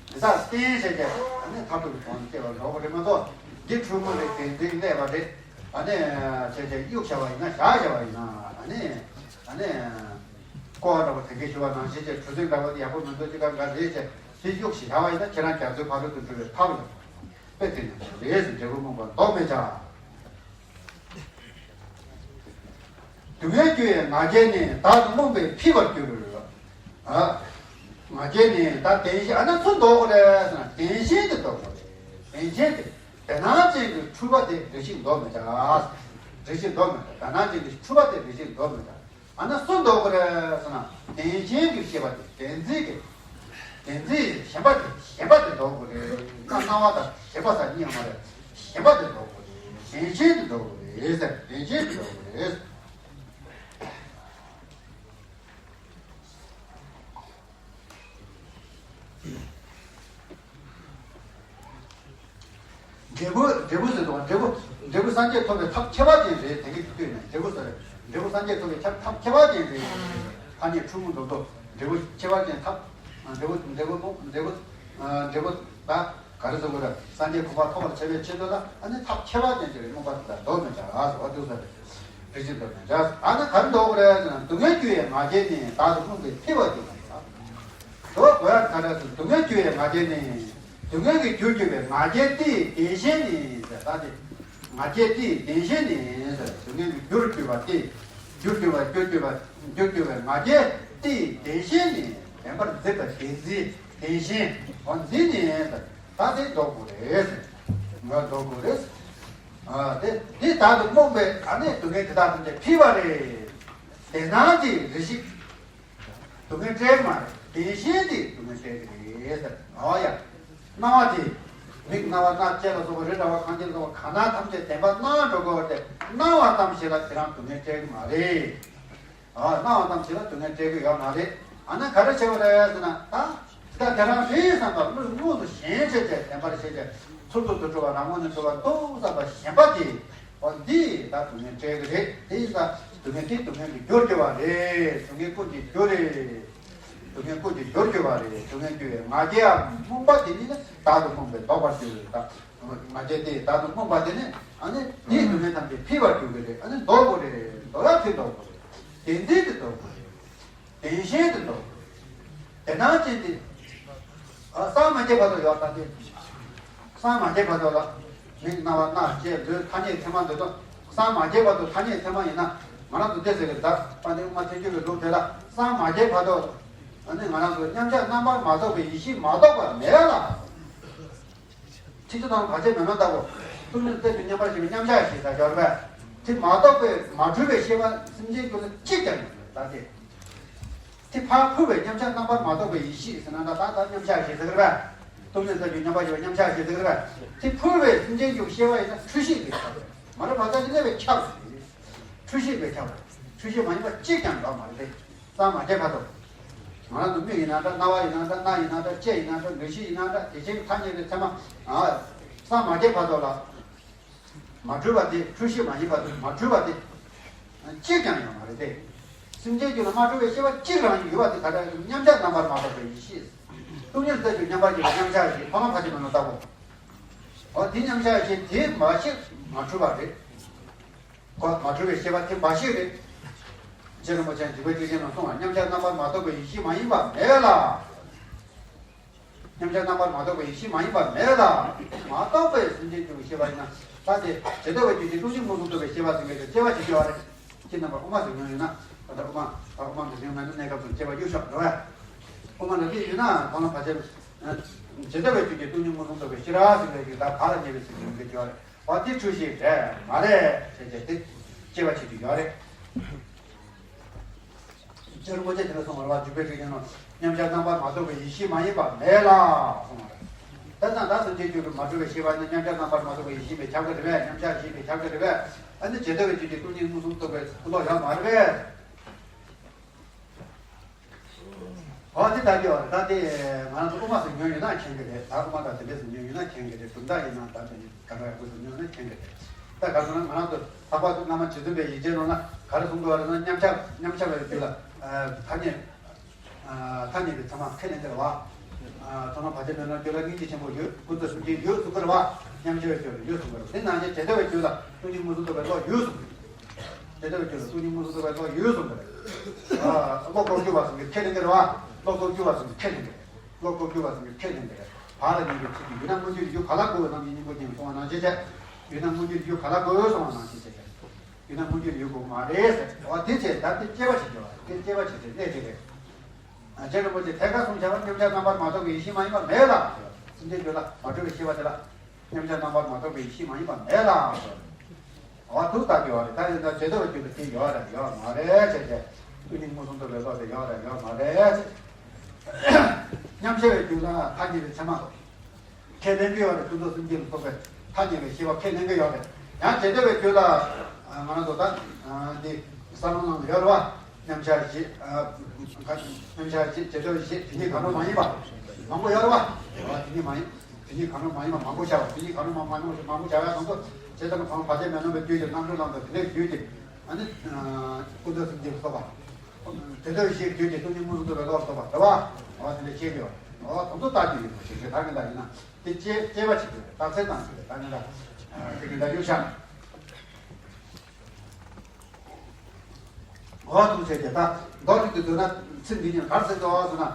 འདི་དག་རྟེན་བྱེད་ཀྱི་ཨ་ནི་མཐར་ཐུག་གི་དོན་སྐྱེ་བར་འགྲོ་གི་རེད་མ་གཏོགས། འདི་འཁྲུལ་ངོ་རེད། བདེན་འཛིན་གནས་པ་རེད། ཨ་ནི་བྱས་བྱས་གཡུག་བྱ་བ་ཡིན་ན་བཞག་བྱ་བ་ཡིན་ན་ཨ་ནི་ཨ་ནི་ཀོ་བ་འདྲ་པོ་དེ་གའི་ཞུ་བ་ནང་བཞིན་བྱས་གྲུ་གཟིངས་འདྲ་པོ་དེ་ཡག་པོ་མི་འདུག་ཅི་ག་འགའ་རེད་བྱས་དེ་གཡུག་བྱས་བཞག་པ་ཡིན་ན་ཁྱེད་རང་རྒྱ་མཚོའི་ཕ་རོལ་ཏུ་འགྲོ་བའི་ཐབས་ཡོད། དཔེ་དེ་ནི་རེད་ཟེར། འབྲས་བུ་སྨོན་པ་ལྡོག་མེད་ཀྱང་། སྡུག་བསྔལ་རྒྱུ་ཡི་ང་རྒྱལ་ནི། བདག་ཏུ་རྨོངས་པས་འཕེལ་བར་འགྱུར། ཨ། ང་རྒྱལ་ནི་ད་བདེན་ཞེན། ཨ་ན་སུ་ལྡོག་དགོས་རེད་ཟེར་ན་བདེན་ཞེན་དེ་ལྡོག་དགོས་རེད། བདེན་ཞེན་དེ། དེ་སྣང་ཅན་གྱི་འཁྲུལ་པ་དེ་རིགས་ཤེས་ལྡོག་མི་བྱ། རིགས་ཤེས་ལྡོག་མི་བྱ། དེ་སྣང་ཅན་གྱི་འཁྲུལ་པ་དེ་རིགས་ཤེས་ལྡོག་མི་བྱ། ཨ་ན་སུ་ལྡོག་དགོས་རེད་ཟེར་ན་བདེན་ཞེན་གྱི་ཤེས་པ་དེ། བདེན་འཛིན་གྱི། བདེན་འཛིན་ཞེན་པ་དེ། ཞེན་པ་དེ་ལྡོག་དགོས་རེད། ད་སྣང་བ་དང་ཞེན་པ་ཟེར་གཉིས་ཡོད་མ་རེད། ཞེན་པ་དེ་ལྡོག་དགོས་རེད། བདེན་ཞེན་དེ་ལྡོག་དགོས་རེད་ཟེར། བདེན་ཞེན་དེ་ལྡོག་དགོས་རེད། འབྲས་བུ། འབྲས་བུ་ཟེར་དུས་འབྲས་བུ། འབྲས་བུ་སངས་རྒྱས་ཐོབ་པའི་ཐབས་ཁྱད་པར་ཅན་རེད། དེ་གི་ལྟོས་ནས་འབྲས་བུ་ཟེར། འབྲས་བུ་སངས་རྒྱས་ཐོབ་པའི་ཐབས། ཐབས་ཁྱད་པར་ཅན་རེད། ཐ་སྙད་འཁྲུལ་ངོ་འགྲོ་ལྡོག་འབྲས་བུ་ཁྱད་པར་ཅན་ཐབས། འབྲས་བུ། འབྲས་བུ། འབྲས་བུ། འབྲས་བུ་ད་ག་རེ་ཟེར་དགོས་རེད། སངས་རྒྱས་གོ་འཕང་ཐོབ་པར་བྱ་བའི་ཆེད་དུ་ལ་ཨ་ནི་ཐབས་ཁྱད་པར་ཅན་གྱི་རེད། སྨོན་པ་དེ་དག་ལྡོག་མི་བྱ་ཟེར་བ་འདུག་ཟེར། རེ་ཞིག་ལྡོག་མི་བྱ། ཨ་ནི་ག་རེ་ལྡོག་དགོས་རེད་ཟེར་ན་སྡུག་བསྔལ་རྒྱུ་ཡི་ང་རྒྱལ་ནི། བདག་ཏུ་རྨོངས་པས་འཕེལ་བར་འགྱུར་བ་ཡིན་ལ། དོ་གོ་ཡ་ག་རེ་ཟེར། སྡུག་བསྔལ་རྒྱུ་ཡི་ང་རྒྱལ་ནི། སྡུག་བསྔལ་གྱི་རྒྱུར་གྱུར་པའི་ང་རྒྱལ་དེའི་བདེན་ཞེན་ནི་ཟེར། ད་དེ་ང་རྒྱལ་དེའི་བདེན་ཞེན་ནི་ཟེར། སྡུག་བསྔལ་གྱི་རྒྱུར་གྱུར་པ་དེ། རྒྱུར་གྱུར་པ། རྒྱུར་གྱུར་པ། རྒྱུར་གྱུར་པའི་ང་རྒྱལ་དེའི་བདེན་ཞེན་ནི། བདེན་པར་འཛིན་པ་བདེན་འཛིན། བདེན་ཞེན། འོ་འཛིན་ནི་ཟེར། ད་དེ་ལྡོག་དགོས་རེད་ཟེར། ང་ལྡོག་དགོས་རེད་ཟེར། ཨ་དེ་དེ་བདག་ཏུ་རྨོངས་པས་ཨ་ནི་སྡུག་བསྔལ་དེ་དག་ཐམས་ཅད་འཕེལ་བ་རེད། དེ་སྣང་དེ་རིགས་ཤེས། སྡུག་བསྔལ་སྐྲག་མ་རེད། བདེན་ཞེན་དེ་སྡུག་བསྔལ་སྐྲག་གི་རེད་ཟེར། འོ་ཡ། སྣང་བ་དེ། མིག་རྣ་བ་སྣ་ལྕེ་ལ་སོགས་པ་རི་ར་བ་གངས་ཅན་ལ་སོགས་པ་གང་སྣང་ཐམས་ཅད་བདེན་པར་སྣང་འགྲོ་དགོས་པ་དེ་སྣང་བ་ཙམ་ཞིག་ལ་དེ་རང་སྡུག་བསྔལ་སྐྲག་གི་མ་རེད། ཨ་སྣང་བ་ཙམ་ཞིག་ལ་སྡུག་བསྔལ་སྐྲག་གི་ཡོད་མ་རེད། ཨ་ནི་ག་རེ་བྱེད་པ་རེད་ཟེར་ན་ད། ད་དེ་རང་རེད་བསམ་པ་དངོས་དངོས་སུ་ཞེན་བྱས་བྱས་བདེན་པར་ཤེས་བྱས་ཚུར་ཚུར་དུ་འགྲོ་བ་རང་ངོས་ནས་འགྲོ་བ་འདུག་བསམ་པ་ཞེན་པ་དེ། འོ་འདི་ད་སྡུག་བསྔལ་སྐྲག་གི་རེད། དེ་ཡིན་ཙང་སྡུག་བསྔལ་དེ་སྡུག་བསྔལ་གྱི་རྒྱུར་གྱུར་པ་རེད། སྡུག་བསྔལ་ཀུན་གྱི་རྒྱུ་རེད། སྡུག་བསྔལ་ཀུན་གྱི་རྒྱུར་གྱུར་པ་རེད། སྡུག་བསྔལ་རྒྱུ་ཡི་ང་རྒྱལ་ཡང་རྨོངས་པ་དེ་ཉིད་ནི་བདག་ཏུ་རྨོངས་པས་ལྡོག་པར་འགྱུར། ད་ང་རྒྱལ་དེ་བདག་ཏུ་རྨོངས་པ་དེ་ནི་ཨ་ནི་དེའི་སྡུག་བསྔལ་ཐམས་ཅད་འཕེལ་བར་འགྱུར་གྱི་རེད། ཨ་ནི་ལྡོག་དགོས་རེད། ལྡོག་ཡ་དེ་ལྡོག་དགོས་རེད། བདེན་འཛིན་དེ་ལྡོག་དགོས་རེད། བདེན་ཞེན་དེ་ལྡོག་དགོས་རེད། དེ་སྣང་ཅན་དེ། ཨ་སངས་མ་རྒྱས་བར་དུ་ཡོད་ད་དེ། སངས་མ་རྒྱས་བར་དུ་ལ། མིག་རྣ་བ་སྣ་ལྕེ་ལུས་ཐ་སྙད་ཚད་མ་འདི་ཚོ། སངས་མ་རྒྱས་བར་དུ་ཐ་སྙད་ཚད་མ་ཡིན་ན། ང་རང་ཚོ་འདི་ཟེར་གི་ད་དཔལ་ལྡན་དབུ་མ་ཐལ་འགྱུར་བའི་ལུགས་དེ་ལ་སངས་མ་རྒྱས་བར་དུ། ཨ་ནི་ང་རང་ཚོ་མཉམ་གཞག་རྣམ་པར་མ་རྟོག་པའི་ཡེ་ཤེས་མ་རྟོགས་པ་མེད་ལ། ཁྱེད་ཚོ་དང་བར་ཆད་མེད་མ་ལྟ་བུ། ཏུ་མིན་ཏེ་ཏུ་མཉམ་པར་ཞེན་པའི་མཉམ་གཞག་ཞེས་བྱ་བར་བས། དེ་མ་རྟོགས་པའི་མ་གྲུབ་པའི་ཤེས་པ་སེམས་ཅན་ཀུན་ལ་གཅིག་ཀྱང་མེད་ལྟ་སྟེ། དེ་ཕར་འཕུར་བའི་མཉམ་གཞག་རྣམ་པར་མ་རྟོགས་པའི་ཡེ་ཤེས་ཟེར་ན་ད་ད་ལྟ་མཉམ་གཞག་ཞེས་ཟེར་གི་རེད་པས། ཏུ་མིན་ཏེ་ཏུ་མཉམ་པར་ཞེན་པའི་མཉམ་གཞག་ཞེས་ཟེར་གི་རེད་པས། དེ་འཕུར་བའི་སེམས་ཅན་ཀུན་ཤེས་པ་ཡིན་ན་འཁྲུལ་ཤེས་ཀྱི་ཁྱབ་པས། མ་རབས་བར་ཆད་ཀྱི་གནས་པའི་ཁྱབ་པས། འཁྲུལ་ཤེས་པའི་ཁྱབ་པས། འཁྲུལ་ཤེས་མ་ཡིན་པ་གཅིག་ཀྱང་འགྲོ་མ་རེད་དེ། སངས་མ་རྒྱས་བར་དུ། ང་རང་ཚོ་མིག་ཡིན་ན་འདྲ། རྣ་བ་ཡིན་ན་འདྲ། སྣ་ཡིན་ན་འདྲ། ལྕེ་ཡིན་ན་འདྲ། ལུས་ཤེས་ཡིན་ན་འདྲ། དེ་བཞིན་ཐ་སྙད་པའི་ཚད་མ། ཨ། སངས་མ་རྒྱས་བར་དུ་ལ། མ་གྲུབ་པ་དེ། འཁྲུལ་ཤེས་མ་ཡིན་པ་དེ། མ་གྲུབ་པ་དེ། གཅིག་ཀྱང་ཡོད་མ་རེད་དེ། སེམས་ཅན་རྒྱུད་ལ་མ་གྲུབ་པའི་ཤེས་པ་གཅིག་རང་ཡོད་པ་དེ་ག་འདྲ་མཉམ་གཞག་རྣམ་པར་མ་རྟོགས་པའི་ཡེ་ཤེས། ཏུ་མིན་ཏེ་ཏུ་མཉམ་པར་ཞེན་པའི་མཉམ་གཞག་ཞེས་ཐོག་མ་བར་ཆད་མེད་མ་ལྟ་བུ། འོ་དེ་མཉམ་གཞག་ཞེས་དེ་མ་ཤེས་མ་གྲུབ་པ་རེད། པ་མ་གྲུབ་པའི་ཤེས་པ་དེ་འབའ་ཞིག་རེད། རྗེ་རིན་པོ་ཆེས་འཇུག་པའི་ཆོས་ཅན་ལ་གསུངས་པ། མཉམ་གཞག་རྣམ་པར་མ་རྟོགས་པའི་ཡེ་ཤེས་མ་ཡིན་པ་མེད་ལ། མཉམ་གཞག་རྣམ་པར་མ་རྟོགས་པའི་ཡེ་ཤེས་མ་ཡིན་པ་མེད་ལ། མ་རྟོགས་པའི་སེམས་ཅན་གྱི་ཤེས་པ་ཡིན་ན། ད་དེ་ཇི་ལྟ་བའི་རྒྱུ་ཅན་སྟོང་ཉིད་མངོན་སུམ་རྟོགས་པའི་ཤེས་པ་ཟེར་མཁན་དེ་སྐྱེ་བ་ཇི་སྐྱེ་བ་རེད། ཁྱེད་རྣམ་པ་དབུ་མ་ཟེར་མྱོང་ཡོད་ན། ད་ལྟ་དབུ་མ་ད་དབུ་མ་འདི་ཟེར་མྱོང་མེད་ན། གནས་སྐབས་སུ་སྐྱེ་བ་གཡུག་བཞག་འགྲོ་བས། དབུ་མ་ལ་དེ་ཡོད་ན་གང་ལ་བར་ཆད། ཇི་ལྟ་བའི་རྒྱུ་ཅན་སྟོང་ཉིད་མངོན་སུམ་རྟོགས་པའི་ཤེས་རབ་ཟེར་བའི་རྒྱུ་ད་བར་ལ་ཉེ་བའི་ཚིག་གི་ཡོང་གི་སྐྱེ་བ་རེད། འོ་དེ་འཁྲུལ་ཞིག་རེད་མ་རེད་ཟེར་བྱས་དེ་སྐྱེ་བ་ཆེད་དུ་ཡོད་རེད། རྗེ་རིན་པོ་ཆེ་དེ་ལ་གསུངས་པ་རེད་བ། འཇུག་པའི་ཆོས་ཅན་ལ་མཉམ་གཞག་རྣམ་པར་མ་རྟོགས་པའི་ཡེ་ཤེས་མ་ཡིན་པ་མེད་ལ་གསུངས་པ་རེད། དེ་ཙང་ད་སེམས་ཅན་རྒྱུད་ལ་མ་གྲུབ་པའི་ཤེས་པ་ནི་མཉམ་གཞག་རྣམ་པར་མ་རྟོགས་པའི་ཡེ་ཤེས་པས་ཁྱབ་ཀྱི་རེད་པས། མཉམ་གཞག་ཡེ་ཤེས་པས་ཁྱབ་ཀྱི་རེད་པས། ཨ་ནི་ཇི་ལྟ་བའི་རྒྱུ་ཅན་སྟོང་ཉིད་མངོན་སུམ་རྟོགས་པའི་བློ་ཡོད་མ་རེད་པས། འོ་དེ་ལྟ་རྒྱུ་བ་ད་དེ་ང་རང་ཚོ་དབུ་མ་ཟེར་མྱོང་ཡོད་ན་མཁྱེན་གྱི་རེད། ད་དབུ་མ་དང་དེ་འདྲ་ཟེར་མྱོང་ཡོད་ན་མཁྱེན་གྱི་རེད། གྲུབ་མཐའ་ཡིན་ན་ད་དེ་ནི་ག་རེ་ཡག་པོ་ཟེར་མྱོང་ན་མཁྱེན་གྱི་རེད། ད་ག་ཚོད་ན་ང་རང་ཚོ་ལྷག་པར་དུ་བླ་མ་རྗེ་བཙུན་པའི་ཡིག་ཆའི་ནང་ན་ག་རེ་གསུངས་འདུག་བ་ཟེར་ན། མཉམ་གཞག་མཉམ་གཞག་པའི་རྒྱུད་ལ་ཐ་སྙད་ཐ་སྙད་པའི་ཚད་མ་ཁས་ལེན་གྱི་རེད་བ། ཚད་མ་བར་ཆད་མེད་ན་རྒྱུད་ལ་སྙིང་རྗེ་ཆེན་པོ་ཡོད། ཀུན་རྫོབ་སེམས་ཅན་ཡོད་གསུང་གི་རེད་བ། མཉམ་གཞག་པའི་རྒྱུད་ལ་ཡོད་གསུང་གི་རེད། དེ་ནང་བཞིན་ཇི་ལྟ་བའི་རྒྱུད་ལ་སྟོང་ཉིད་མངོན་སུམ་རྟོགས་པའི་བློ་ཡོད་གསུང་གི་རེད། དེ་ལྟ་བུའི་རྒྱུད་ལ་སྟོང་ཉིད་མངོན་སུམ་རྟོགས་པའི་བློ་ཡོད་གསུངས་པ་རེད། བློ་ལྐོག་གྱུར་བ་ཟེར་གྱི་ཁས་ལེན་གྱི་རེད་བ། བློ་ལྐོག་གྱུར་བ་ཟེར་གྱི་ཁས་ལེན་གྱི་རེད། བློ་ལྐོག་གྱུར་བ་ཟེར་གྱི་ཁས་ལེན་གྱི་རེད། བར་ལ་ཉེ་བའི་ཚིག་གིས་ཡུལ་སྣང་མངོན་གྱུར་རྒྱུ་ག་ལ་གོ་བའི་རྣམ་གཞག་སྙིང་པོ་ཅན་གསུངས་པ་ནང་བཞིན་བྱས། ཡུལ་སྣང་མངོན་གྱུར་རྒྱུ་ག་ལ་གོ་བའི་གསུངས་པ་ནང་བཞིན་བྱས། ཡུལ་སྣང་མངོན་གྱུར་ཡུལ་གོ་མ་རེད་ཟེར། འོ་དེ་བྱས་ད་དེ་སྐྱེ་བ་ཞིག་སྐྱེ་བ་རེད། དེ་སྐྱེ་བ་ཞིག་དེ་གནས་ཅིག་རེད། རྗེ་རིན་པོ་ཆེས་ཐད་ཀར་གསུངས་བྱ་བ། མཉམ་གཞག་རྣམ་པར་མ་རྟོགས་པའི་ཡེ་ཤེས་མ་ཡིན་པ་མེད་ལ། སེམས་ཅན་རྒྱུད་ལ་མ་གྲུབ་པའི་ཤེས་པ་དེ་ལ། མཉམ་གཞག་རྣམ་པར་མ་རྟོགས་པའི་ཡེ་ཤེས་མ་ཡིན་པ་མེད་ལ། འོ་དེ་ལྟ་གི་བ་རེད། ད་ཡིན་ན་ཇི་ལྟ་བའི་རྒྱུད་ལ་དེ་ཡོད་རེད་ཡོད་མ་རེད་ཟེར་ཏེ། སྟོང་ཉིད་མངོན་སུམ་རྟོགས་པའི་བློ་དེ་ཡོད་རེད་ཡོད་མ་རེད་ཟེར། མཉམ་གཞག་པའི་རྒྱུད་ལ་ཐ་སྙད་པའི་ཚད་མ་ཁས་ལེན་གྱི་ཡོད་རེད། ཀུན་རྫོབ་སེམས་ཅན་ལ་སོགས་པའི་ཐ་སྙད་པའི་ཤེས་པ་ཁས་ལེན་གྱི་ཡོད་རེད། ཡང་ཇི་ལྟ་བའི་རྒྱུད་ལ་ང་རང་ཚོ་ད་འདི་བསམ་བློ་ནང་ལ་ཡོད་རེད་བ། མཉམ་གཞག་བཞི། མཉམ་གཞག་བཞི། རྗེས་འཇོག་བཞི། དེ་གཉིས་གང་རུང་མ་ཡིན་པ་མང་པོ་ཡོད་རེད་བ། དེ་གཉིས་མ་ཡིན། དེ་གཉིས་གང་རུང་མ་ཡིན་པ་མང་པོ་བྱ་བ། དེ་གཉིས་གང་རུང་མ་མང་པོ་མང་པོ་བྱ་བ་དང་པོ་ཇི་ལྟར་གང་བར་ཆད་མེད་ལམ་པའི་རྒྱུད་ཀྱི་རྣམ་གྲོལ་ལམ་དང་དེ་འདྲའི་རྒྱུད་ཀྱི་ཨ་ནི་ཀུན་རྫོབ་སེམས་ཅན་སོགས་པ། དེ་ལྟར་བཞིའི་རྒྱུད་ཀྱི་སྟོང་ཉིད་མངོན་སུམ་རྟོགས་པའི་བློ་སོགས་པ་རེད་བ། འོ་དེ་འདྲ་ཤེས་དགོས་པ། འོ་དེ་ཚོ་ལྟ་རྒྱུ་ཡིན་པ་ཞིག་རེད། ད་གིན་ད་ཡིན་ན་དེ་དཔྱད་དཔྱད་པ་བྱེད་དགོས་རེད། རྟགས་མཚན་དང་བཅས་པའི་ད་གིན་ད་དེ་གིན་ད་གཡུག་བཞག་ན། འོ་ཐུགས་རྗེ་ཆེ། ད་མདོར་བསྡུས་ཏེ་བརྗོད་ན་ཚིག་འདི་ཉིད་ག་རེ་ཟེར་འདུག་ཟེར་ན།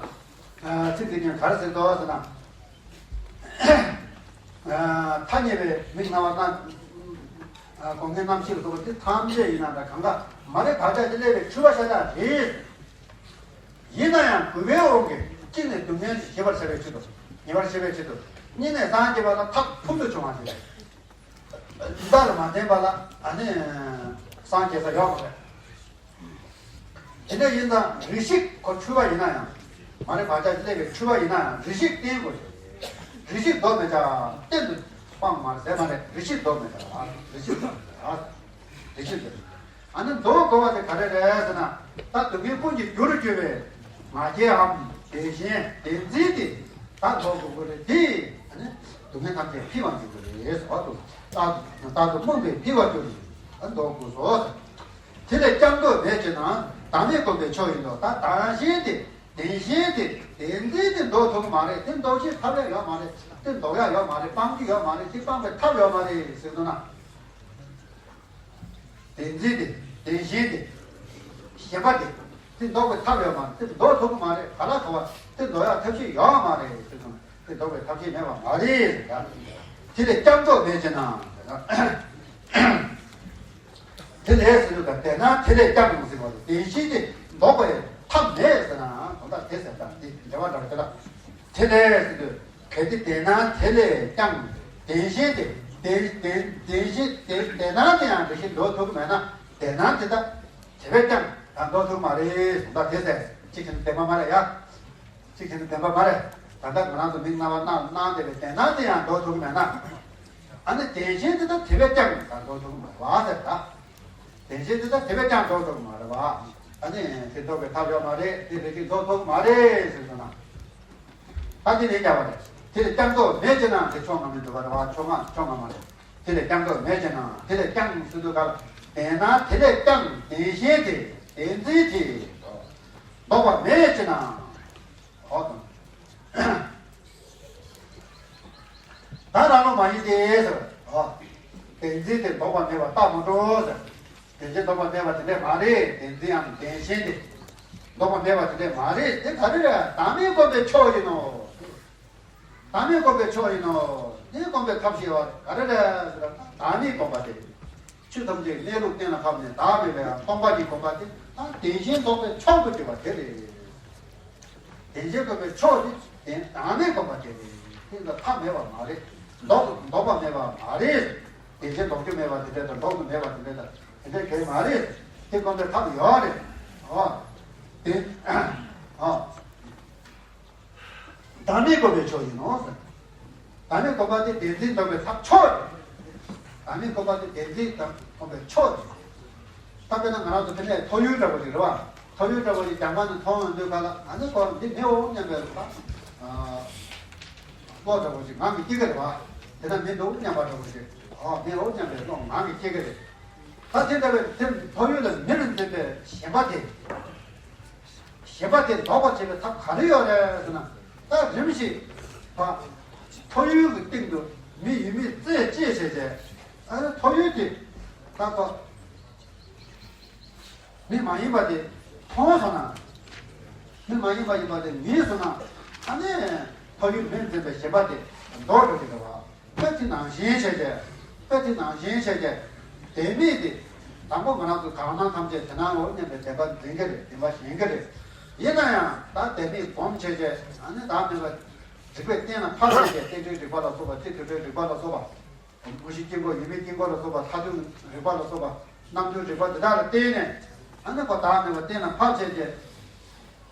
ཚིག་འདི་ཉིད་ག་རེ་ཟེར་འདུག་ཟེར་ན། ཐ་སྙད་པའི་མིང་རྣམ་པ་སྣ། སྒོ་ལྔའི་རྣམ་ཤེས་ལ་སོགས་པ་འདི་ཐམས་ཅད་ཡིན་ན་ད་གང་ག་མ་རིག་བག་ཆགས་ཀྱིས་བསླད་པའི་འཁྲུལ་པ་ཤ་སྟག་རེད། ཡིན་ན་ཡང་རྒུད་པའི་དབང་གིས་གཅིག་ནས་སྡུག་བསྔལ་ཞི་བར་བྱ་བའི་ཆེད་དུ། ཉེ་བར་ཞི་བའི་ཆེད་དུ། གཉིས་ནས་སངས་རྒྱས་པ་ལ་ཐབས་ཕུན་སུམ་ཚོགས་པ་ཞིག་ལས། འདི་ལ་མ་བརྟེན་པ་ལ་ཨ་ནི་སངས་རྒྱས་ས་ཡོད་མ་རེད། དེ་འདྲ་ཡིན་ཙང་རེ་ཞིག་ཁོ་འཁྲུལ་པ་ཡིན་ན་ཡང་། མ་རིག་བག་ཆགས་ཀྱིས་བསླད་པའི་འཁྲུལ་པ་ཡིན་ན་ཡང་རེ་ཞིག་བསྟེན་དགོས། རེ་ཞིག་ལྡོག་མི་བྱ། གཏན་དུ་སྤང་མ་ཟད་མ་རེད། རེ་ཞིག་ལྡོག་མི་བྱ། རེ་ཞིག་ལྡོག་མི་བྱ། རེ་ཞིག་ལྡོག་ཨ་ནི་ལྡོག་དགོས་པ་དེ་ག་རེ་རེད་ཟེར་ན། ད་སྡུག་བསྔལ་ཀུན་གྱི་རྒྱུར་གྱུར་པའི་ང་རྒྱལ་འམ་བདེན་ཞེན་བདེན་འཛིན་དེ་ད་ལྡོག་དགོས་ཀྱི་རེད། དེ་ཨ་ནི་སྡུག་བསྔལ་ཐམས་ཅད་འཕེལ་བར་འགྱུར་གྱི་རེད་ཟེར་བ་དང་། རྟག་ཏུ་རྟག་ཏུ་རྨོངས་པས་འཕེལ་བར་འགྱུར་རེད། ཨ་ལྡོག་དགོས་སོ་ཟེར། དེ་ལས་ཀྱང་ལྡོག་མེད་ཅེ་ན། བདག་མེད་སྒོམ་པའི་མཆོག་ཡིན་ནོ། ད་བདེན་ཞེན་དེ་བདེན་ཞེན་དེ་བདེན་འཛིན་དེ་ལྡོག་ཐུབ་ཀྱི་མ་རེད། དེ་ལྡོག་ཤེས་ཐབས་ཡག་ཡོད་མ་རེད། དེ་ལྡོག་ཡག་ཡོད་མ་རེད། སྤང་རྒྱུ་ཡོད་མ་རེད། དེ་སྤང་བའི་ཐབས་ཡོད་མ་རེད་ཟེར་འདུག་ན། བདེན་འཛིན་དེ་བདེན་ཞེན་དེ་ཞེན་པ་དེ་དེ་ལྡོག་པའི་ཐབས་ཡོད་མ་རེད། དེ་ལྡོག་ཐུབ་ཀྱི་མ་རེད། ག་ལ་ག་བ་དེ་ལྡོག་ཡག་ཐབས་ཤེས་ཡོད་མ་རེད་ཟེར་འདུག་ན། དེ་ལྡོག་པའི་ཐབས་ཤེས་མེད་པ་མ་རེད་ཟེར། དེ་ལས་ཀྱང་ལྡོག་མེད་ཅེ་ན། དེ་ལས་ཟེར་དུས་ད་དེས་ན་དེ་ལས་ཀྱང་ཟེར་བ་རེད། བདེན་ཞེན་དེ་ལྡོག་པའི་ཐབས་མེད་ཟེར་ན་དོན་དག་དེ་ཟེར། ད་དེ་འགྲེལ་པ་འདྲ་བ་དེ་ལ། དེ་ལས་ཟེར་དུས་གལ་ཏེ་དེས་ན་དེ་ལས་ཀྱང་བདེན་ཞེན་དེ་བདེན་བདེན་བདེན་ཞེན་དེ་དེས་ན་དེ་ཡང་རེ་ཞིག་ལྡོག་ཐུབ་ཀྱི་མེད་ན། དེས་ན་དེ་ད་དེ་བས་ཀྱང་ད་ལྡོག་ཐུབ་མ་རེད། དོན་དག་དེ་ཟེར། གཅིག་བྱས་ན་བདེན་པ་མ་རེད་ཡ། གཅིག་བྱས་ན་བདེན་པ་མ་རེད། ད་ལྟ་ང་རང་ཚོ་མིག་རྣ་བ་སྣ་སྣང་བསྡད་པའི་དེས་ན་དེ་ཡང་ལྡོག་ཐུབ་ཀྱི་མེད་ན། ཨ་ནི་བདེན་ཞེན་དེ་ད་དེ་བས་ཀྱང་ད་ལྡོག་ཐུབ་ཀྱི་མ་རེད་བ་ཟེར་ད། བདེན་ཞེན་དེ་ད་དེ་བས་ཀྱང་ལྡོག་ཐུབ་ཀྱི་མ་རེད་བ། ཨ་ནི་དེ་ལྡོག་པའི་ཐབས་ཡོད་མ་རེད། དེ་རེ་ཞིག་ལྡོག་ཐུབ་ཀྱི་མ་རེད་ཟེར་སོང་ན། ད་དེ་ལས་རྒྱལ་བ་རེད། དེ་ལས་ཀྱང་ལྡོག་མེད་ཅེ་ན་དེ་ཕྱོགས་སྔ་མའི་འདུལ་བ་རེད་བ། ཕྱོགས་སྔ་ཕྱོགས་སྔ་མ་རེད། དེ་ལས་ཀྱང་ལྡོག་མེད་ཅེ་ན། དེ་ལས་ཀྱང་ཟེར་དུས་ག་ལ། དེས་ན་དེ་ལས་ཀྱང་བདེན་ཞེན་དེ་བདེན་འཛིན་དེ་ལྡོག་པ་མེད་ཅེ་ན། འོ་དང་། ད་རང་ལུགས་མ་ཡིན་ཏེ་ཟེར། འོ། བདེན་འཛིན་དེ་ལྡོག་པ་མེད་པར་རྟགས་མ་གྲུབ་ཟེར། བདེན་བཞིན་ལྡོག་པ་མེད་པ་དེ་འདྲས་མ་རེད། བདེན་འཛིན་ཡང་བདེན་ཞེན་དེ་ལྡོག་པ་མེད་པ་དེ་འདྲས་མ་རེད། དེ་ག་རེ་རེད། བདག་མེད་སྒོམ་པའི་མཆོག་ཡིན་ནོ། བདག་མེད་སྒོམ་པའི་མཆོག་ཡིན་ནོ། དེ་སྒོམ་པའི་ཐབས་ཤེས་པ་ག་རེ་རེད་ཟེར་ན། བདག་མེད་སྒོམ་པ་དེ་རེད། ཆོས་ཐམས་ཅད་གནས་ལུགས་གཏན་ལ་ཕབ་ནས་བདག་མེད་པའི་སྟོང་པ་གི་སྒོམ་པ་དེ་ད་བདེན་ཞེན་ལྡོག་པའི་མཆོག་ཏུ་གྱུར་པ་དེ་རེད། བདེན་བཞིན་སྒོམ་པའི་མཆོག་དེ་བདག་མེད་སྒོམ་པ་དེ་རེད། དེ་ལ་མཐའ་མེད་པ་མ་རེད། ལྡོག་ལྡོག་པ་མེད་པ་མ་རེད། བདེན་བཞིན་ལྡོག་རྒྱུ་མེད་པ་དེ་འདྲ་དང་ལྡོག་ཏུ་མེད་པ་དེ་འདྲ་དང་དེ་འདྲ་གང་ཡང་མ་རེད། དེ་སྒོམ་པའི་ཐབས་ཡོད་རེད། ཨོ། དེ། ཨོ། བདག་མེད་སྒོམ་པའི་མཆོག་ཡིན་ནོ། བདག་མེད་སྒོམ་པ་དེ་བདེན་འཛིན་སྟོང་པའི་ཐབས་མཆོག་རེད། བདག་མེད་སྒོམ་པ་དེ་བདེན་འཛིན་སྟོང་པའི་མཆོག་རེད། ད་དཔེར་ན་ང་རང་ཚོ་དེ་ནས་ཐོ་ཡུལ་འདྲ་པོ་ཞིག་རེད་བ། ཐོ་ཡུལ་འདྲ་པོ་ཞིག་རྒྱང་མ་ནས་མཐོང་ཡོང་དུས་ག་ལ་ཨ་ནི་ཁོ་འདི་མི་འོང་སྙམ་པའི་བློ་འདྲ་པོ་ཞིག་ངང་གིས་སྐྱེ་གི་རེད་བ། དེ་ན་མི་འདུག་སྙམ་པ་འདྲ་པོ་ཞིག་ཨོ་མི་འོང་སྙམ་པའི་བློ་ངང་གིས་སྐྱེ་གི་རེད། ད་དེ་འདྲ་བའི་དེ་ཐོ་ཡུལ་ལ་མིར་འཛིན་པའི་ཞེན་པ་དེ། ཞེན་པ་དེ་ལྡོག་པར་བྱེད་པའི་ཐབས་ག་རེ་ཡོད་རེད་ཟེར་ན། ད་རིམ་བཞིན་ཕ་ཐོ་ཡུལ་གྱི་སྟེང་དུ་མི་ཡུལ་མི་རྩད་གཅོད་བྱས་རྗེས། ཨ་ནི་ཐོ་ཡུལ་དེ་ད་ཕ་མི་མ་ཡིན་པ་དེ་མཐོང་སོང་ན། མི་མ་ཡིན་པ་ཡིན་པ་དེ་ངེས་སོང་ན། ཨ་ནི་ཐོ་ཡུལ་མིར་འཛིན་པའི་ཞེན་པ་དེ་ལྡོག་འགྲོ་གི་རེད་བ། དཔེ་དེ་ནང་བཞིན་བྱས་ཏེ། དཔེ་དེ་ནང་བཞིན་བྱས་ཏེ། བདེན་མེད་དེ། དང་པོ་ང་རང་ཚོ་གང་སྣང་ཐམས་ཅད་དེ་སྣང་ངོ་སྙམ་པའི་བདེན་པ་འཛིན་གྱི་རེད། བདེན་པ་ཞེན་གྱི་རེད། ཡིན་ན་ཡང་ད་བདེན་མེད་སྒོམ་བྱས་ཏེ། ཨ་ནི་བདག་མེད་པ་རིགས་པས་གཏན་ལ་ཕབ་བྱས་ཏེ། རྟེན་འབྲེལ་རིགས་པ་ལ་སོགས་པ། སྤྱི་དོན་འབྲེལ་རིགས་པ་ལ་སོགས་པ། དངོས་གཞི་དཀྱིལ་འཁོར་ཡུལ་མེད་དཀྱིལ་འཁོར་ལ་སོགས་པ། མཐའ་དོན་རིགས་པ་ལ་སོགས་པ། རྣམ་དོན་རིགས་པ་འདི་དག་ལ་བརྟེན་ནས། ཨ་ནི་ཁོ་བདག་མེད་པ་གཏན་ལ་ཕབ་བྱས་ཏེ།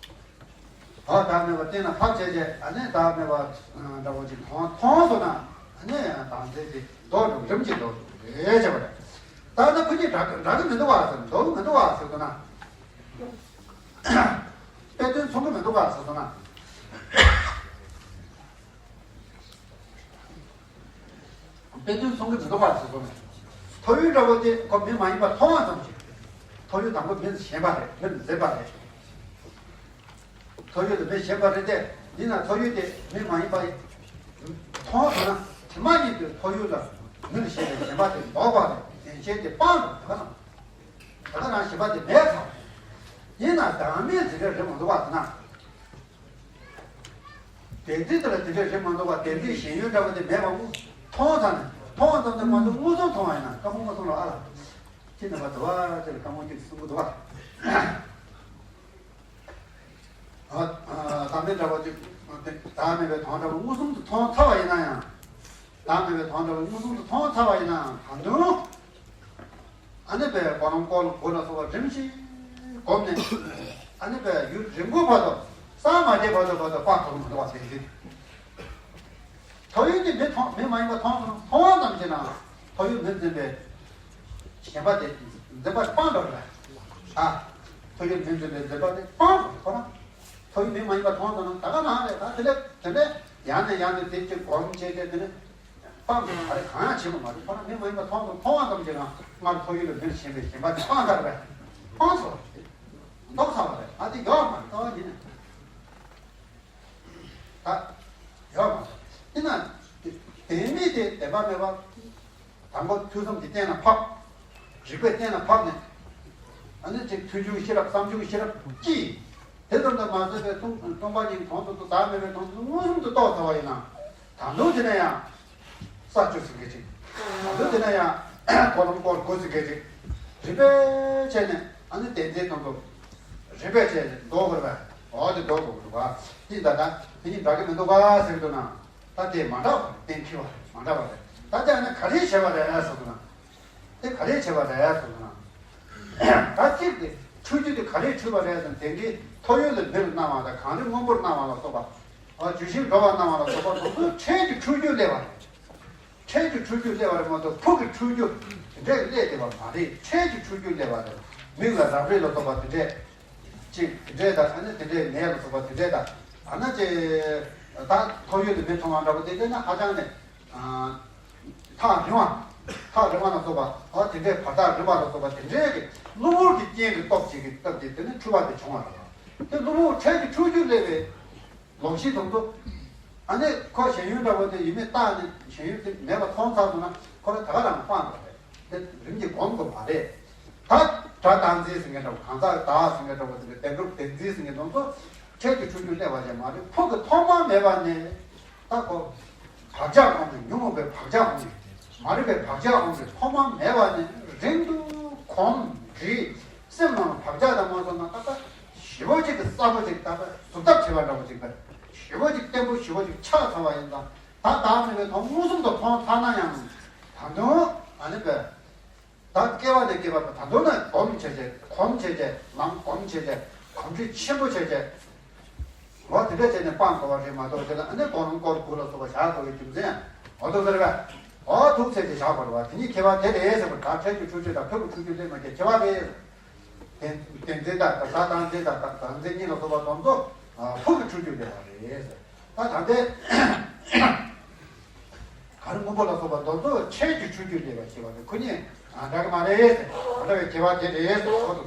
བདག་མེད་པ་གཏན་ལ་ཕབ་བྱས་རྗེས། ཨ་ནི་བདག་མེད་པ་འདྲ་བོ་ཅིག་མཐོང་མཐོང་སོང་ན། ཨ་ནི་བདག་འཛིན་དེ་ལྡོག་འགྲོ། རིམ་གྱིས་ལྡོག་འགྲོ་རེད་བྱས་པ་རེད། ད་ལྟ་ཁོ་གཉིས་འདྲ་འདྲ་གི་མི་འདུག་བ་ཟེར། འདྲ་གི་མི་འདུག་བ་ཟེར་སོང་ན། དཔེ་དོན་མཚུངས་ཀྱི་མི་འདུག་བ་ཟེར་སོང་ན། དཔེ་དོན་མཚུངས་ཀྱི་མི་འདུག་བ་ཟེར་སོང་ན། ཐོ་ཡུལ་འདྲ་བོ་དེ་ཁོ་མི་མ་ཡིན་པ་མཐོང་བ་ཙམ་གྱིས། ཐོ་ཡུལ་དང་པོ་མིར་ཞེན་པ་རེད། མིར་འཛིན་པ་རེད། ཐོ་ཡུལ་དུ་མིར་ཞེན་པ་རེད་དེ། ཡིན་ན་ཐོ་ཡུལ་དེ་མི་མ་ཡིན་པ་མཐོང་སོང་ན། དེ་མ་ཡིན་པའི་ཐོ་ཡུལ་ལ་མིར་ཞེན་པའི་ཞེན་པ་དེ་ལྡོག་པ་རེད། བདེན་ཞེན་དེ་སྤངས་པ་རེད། ད་ག་རང་ཞེན་པ་དེ་མེད་ཚར། ཡིན་ན་བདག་མེད་འཛིན་གྲྭ་རེད་མ་འདུག་བ་ཟེར་ན། བདེན་འཛིན་དེ་ལ་དེ་འདྲའི་རིགས་མ་གཏོགས་པ། བདེན་འཛིན་ཞེན་ཡུལ་འདྲ་བ་དེ་མེད་པ་དངོས་མཐོང་ཙམ་ནས། མཐོང་བ་ཙམ་དུ་མ་གཏོགས་མངོན་སུམ་མཐོང་བ་ཡིན་ན། སྐར་མ་མངོན་སུམ་ལ་ཨ་ལ་ཅི་ནས་པ་དུ་བ་ཅི་ལ་སྐར་མ་ཁྱོད་གསུང་གི་འདུག་བ། ཨ་ཨ་དམ་པའི་འདྲ་བ་ཅིག་བདག་མེད་པའི་དོན་འདྲ་བ་མངོན་སུམ་དུ་མཐོང་ཚར་བ་ཡིན་ན་ཡང་། བདག་མེད་པའི་དོན་འདྲ་བ་མངོན་སུམ་དུ་མཐོང་ཚར་བ་ཡིན་ན་ཡང་། ད་དུང་། ཨ་ནི་པའི་གོ་ལོང་སྐོར་དགུ་ལ་སོགས་པ་རིམ་བཞིན་བསྒོམས་ནས། ཨ་ནི་པའི་ཡུན་རིང་པོ་བར་དུ་སངས་མ་རྒྱས་བར་དུ་བར་དུ་སྤང་ཐུབ་མི་འདུག་བ། བདེན་འཛིན། ཐོ་ཡུལ་དེ་མི་མཐོང་། མི་མ་ཡིན་པ་མཐོང་སོང་། མཐོང་བ་ཙམ་གྱིས་ན་ཐོ་ཡུལ་མིར་འཛིན་པའི་ཞེན་པ་དེ། འཛིན་པ་སྤངས་པ་རེད། ཨ། ཐོ་ཡུལ་མིར་འཛིན་པའི་འཛིན་པ་དེ་སྤངས་པ་རེད། ཁོ་ན་ཐོ་ཡུལ་མི་མ་ཡིན་པ་མཐོང་སོང་ན་ད་ག་རང་རེད། ད་དེ་ལས་དེ་ནས་ཡང་ནས་ཡང་དུ་དེ་ཅིག་སྒོམ་བྱས་ཏེ། དེ་ནས་སྤང་དགོས་པ་རེད། གང་ཡང་བྱེད་དགོས་མ་རེད། ཁོ་ན་མི་མ་ཡིན་པ་མཐོང་སོང་། མཐོང་བ་ཙམ་གྱིས་ན་སྔར་ཐོ་ཡུལ་ལ་མིར་ཞེན་པའི་ཞེན་པ་དེ་སྤངས་ཚར་བས། སྤངས་ཚར་བ་རེད། ལྡོག་ཚར་བ་རེད། ཨ་དེ་ཡོད་མ་རེད། རྩ་བ་ཉིད་ནས། ད་ཡོད་མ་རེད། ཡིན་ན་བདེན་མེད་དེ་བདེན་པ་མེད་པ། དང་པོ་ཐོས་བསམ་གྱིས་གཏན་ལ་ཕབ། རིགས་པས་གཏན་ལ་ཕབ་ནས། ཨ་ནི་ཅིག་ཐོས་བྱུང་ཤེས་རབ་བསམ་བྱུང་ཤེས་རབ་ཀྱིས། དེ་ཙམ་དུ་མ་ཟད་པའི་སྟོང་སྟོང་པ་ཉིད་དོན་དུ། བདག་མེད་པའི་དོན་དུ་མངོན་སུམ་དུ་རྟོགས་ཚར་བ་ཡིན་ན། ད་དུང་དེ་ནས་ཡང་ས་བཅུ་ཟེར་མཁན་ཅིག་ད་དུང་དེ་ནས་ཡང་གོ་ལོང་སྐོར་དགུ་ཟེར་མཁན་ཅིག་རིགས་པས་བྱས་ནས། ཨ་ནི་བདེན་འཛིན་དོན་དུ་རིགས་པས་བྱས་ནས་ལྡོག་དགོས་རེད་པས། འོ་དེ་ལྡོག་དགོས་རེད་པ། དེ་ད་ལྟ་དེ་གཉིས་འདྲ་གི་མི་འདུག་ག་ཟེར་གི་འདུག་ན། ད་དེ་མ་འདྲ་བ་རེད། གཏན་འཁེལ་བ་རེད། མ་འདྲ་བ་རེད། ད་དེ་ཨ་ནི་ག་རེ་བྱས་པ་རེད་ཟེར་གི་འདུག་ན། དེ་ག་རེ་བྱས་པ་རེད་ཟེར་ན། ད་གཅིག་དེ་འཁྲུལ་རྒྱུ་དེ་ག་རེ་འཁྲུལ་པ་རེད་ཟེར་ན། དེ་འདྲའི་ཐོ་ཡུལ་ལ་མིར་སྣང་བ་དང་། གངས་རི་སྔོན་པོར་སྣང་བ་ལ་སོགས་པ། ཨ་ཇི་བཞིན་འགྲོ་བར་སྣང་བ་ལ་སོགས་པ་དེ་ཚོ་འཕྲལ་གྱི་འཁྲུལ་རྒྱུ་སླེབས་པ་རེད། འཕྲལ་གྱི་འཁྲུལ་རྒྱུ་སླེབས་པ་རེད་མ་གཏོགས་ཕུགས་ཀྱི་འཁྲུལ་རྒྱུ་དེ་འདྲས་སླེབས་བསྡད་པ་མ་རེད། འཕྲལ་གྱི་འཁྲུལ་རྒྱུ་སླེབས་པ་རེད། མིག་ལ་རབ་རིབ་ལ་སོགས་པ་དེ་འདྲས་ཅིག་དེ་འདྲས་དང་། ཨ་ནི་དེ་འདྲས་ནད་ལ་སོགས་པ་དེ་འདྲས་དང་། ཨ་ནི་ཅིག་ད་ཐོ་ཡུལ་དུ་མི་མཐོང་བ་འདྲ་པོ་དེ་འདྲས་ནི་ཧ་ཅང་ནས། ཨ། ཐག་རིང་བ། ཐག་རིང་བ་ལ་སོགས་པ། ཨ་དེ་འདྲའི་བར་ཐག་རིང་བ་ལ་སོགས་པ་དེ་འདྲའི་གི་གློ་བུར་གྱི་རྐྱེན་གྱི་སྟོབས་ཅིག་གི་སྟབས་ཀྱིས་དེ་ནི་འཁྲུལ་པ་དེ་བྱུང་བ་རེད། དེ་གློ་བུར་འཕྲལ་གྱི་འཁྲུལ་རྒྱུ་སླེབས་པའི་ལོག་ཤེས་དང་དུ། ཨ་ནི་ཁོ་ཞེན་ཡུལ་འདྲ་པོ་དེ་ཡུལ་མེད་བཏགས་ནས་ཞེན་ཡུལ་དེ་མེད་པ་མཐོང་ཚར་སོང་ན། ཁོ་རང་ད་ག་རང་སྤངས་དགོས་རེད། དེ་རིམ་གྱིས་སྒོམ་དགོས་པ་རེད། ད་སྒྲ་བདག་འཛིན་ཟེར་མཁན་འདྲ་བོ། གང་ཟག་བདག་ཟེར་མཁན་འདྲ་བོ་ཟེར་མཁན། བདེན་གྲུབ་བདེན་འཛིན་ཟེར་མཁན་དེ་ཚོ་འཕྲལ་གྱི་འཁྲུལ་རྒྱུར་སླེབས་པ་ཅིག་མ་རེད། ཕུགས་ཀྱི་ཐོག་མ་མེད་པ་ནས་ད་ཁོ་བག་ཆགས་འོང་ནས། ཉོན་མོངས་པའི་བག་ཆགས་འོང་ནས། མ་རིག་པའི་བག་ཆགས་འོང་ནས། ཐོག་མ་མེད་པ་ནས་རིང་དུ་གོམས་འདྲིས། སེམས་ནང་བག་ཆགས་དང་མ་སོང་ན་ད་ལྟ་ཞེ་པོ་ཅིག་གི་གསལ་པོ་ཅིག་ད་ལྟ་ཟུར་ཐབས་བྱས་པ་འདྲ་བོ་ཅིག་པས། ཞེ་པོ་ཅིག་བརྟན་པོ་ཞེ་པོ་ཅིག་ཆགས་ཚར་བ་ཡིན་ཙང་། ད་བདག་མེད་པའི་དོན་མངོན་སུམ་དུ་མཐོང་ཚར་ན་ཡང་། ད་དུང་ཨ་ནི་པས། ད་སྐྱེ་བ་ནས་སྐྱེ་བ་དང་། ད་དུང་ན་སྒོམ་བྱས་བྱས། གོམས་བྱས་བྱས། ལམ་སྒོམ་བྱས་བྱས། གོམས་འདྲིས་ཆེན་པོ་བྱས་བྱས། འོ་དེ་འདྲ་བྱས་ནས་སྤང་དགོས་པ་རེད་མ་གཏོགས། དེ་ལ་ཨ་ནི་སྒོམ་སྐོར་དགུ་ལ་སོགས་པ་བཞག་དགོས་པའི་རྒྱུ་མཚན་འོ་དེ་ཚོ་རེད་པས། འོ་ཐུགས་ཚད་ཅིག་བཞག་དགོས་རེད་པ། དེ་གཉིས་ཁྱད་པར་དེ་རེད་ཟེར་བ། ད་འཕྲལ་གྱི་འཁྲུལ་རྒྱུ་དང་ཕུགས་ཀྱི་འཁྲུལ་རྒྱུ་སླེབས་མ་སྐྱེ་ཁྱད་པར་རེད། བདེན་བདེན་འཛིན་དང་གང་ཟག་བདག་འཛིན་དང་བདག་འཛིན་གཉིས་ལ་སོགས་པ་དེ་ཚོ་ཕུགས་ཀྱི་འཁྲུལ་རྒྱུ་སླེབས་པ་རེད། ད་ད་ལྟའི་གར་སྔོན་པོ་ལ་སོགས་པ་དེ་ཚོ་འཕྲལ་གྱི་འཁྲུལ་རྒྱུ་སླེབས་པ་ཞེས་པ་དེ་ཁོ་གཉིས་འདྲ་གི་མ་རེད་ཟེར། འོ་འདྲ་བའི་ཁྱད་པར་དེ་རེད་ཟེར། འོ་དུ།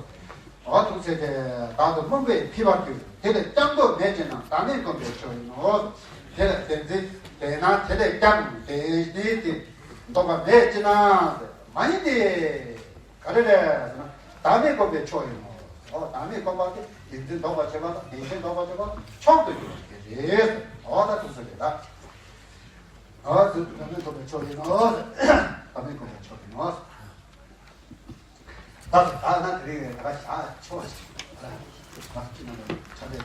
འོ་ཐུགས་ཚད་དེ་བདག་ཏུ་སྨོན་པས་འཕེལ་བར་འགྱུར། དེ་ལས་ཀྱང་ལྡོག་མེད་ཅེ་ན། བདག་མེད་སྒོམ་པའི་མཆོག་ཡིན་ནོ། དེ་ལས་བདེན་འཛིན་དེས་ན། དེ་ལས་ཀྱང་བདེན་འཛིན་དེ་ལྡོག་པ་མེད་ཅེ་ན། མ་ཡིན་ཏེ། ག་རེ་རེད་ཟེར་ན། བདག་མེད་སྒོམ་པའི་མཆོག་ཡིན་ནོ། འོ་བདག་མེད་སྒོམ་པ་དེ་བདེན་འཛིན་ལྡོག་པར་བྱེད་པ་དང་། བདེན་འཛིན་ལྡོག་པར་བྱེད་པ་དང་མཆོག་ཏུ་གྱུར་པ་དེ་རེད། འོ་ད་ཐུགས་ཚད་རེད་ད། འོ་ད་བདག་མེད་སྒོམ་པའི་མཆོག་ཡིན་ནོ། བདག་མེད་སྒོམ་པའི་མཆོག་ཡིན་ནོ། ད་ད་ན་དེ་རིང་ད་ག་ཞག་ཆོག་ཅིག་ད་ཅི་ན་ཆ་ལེ།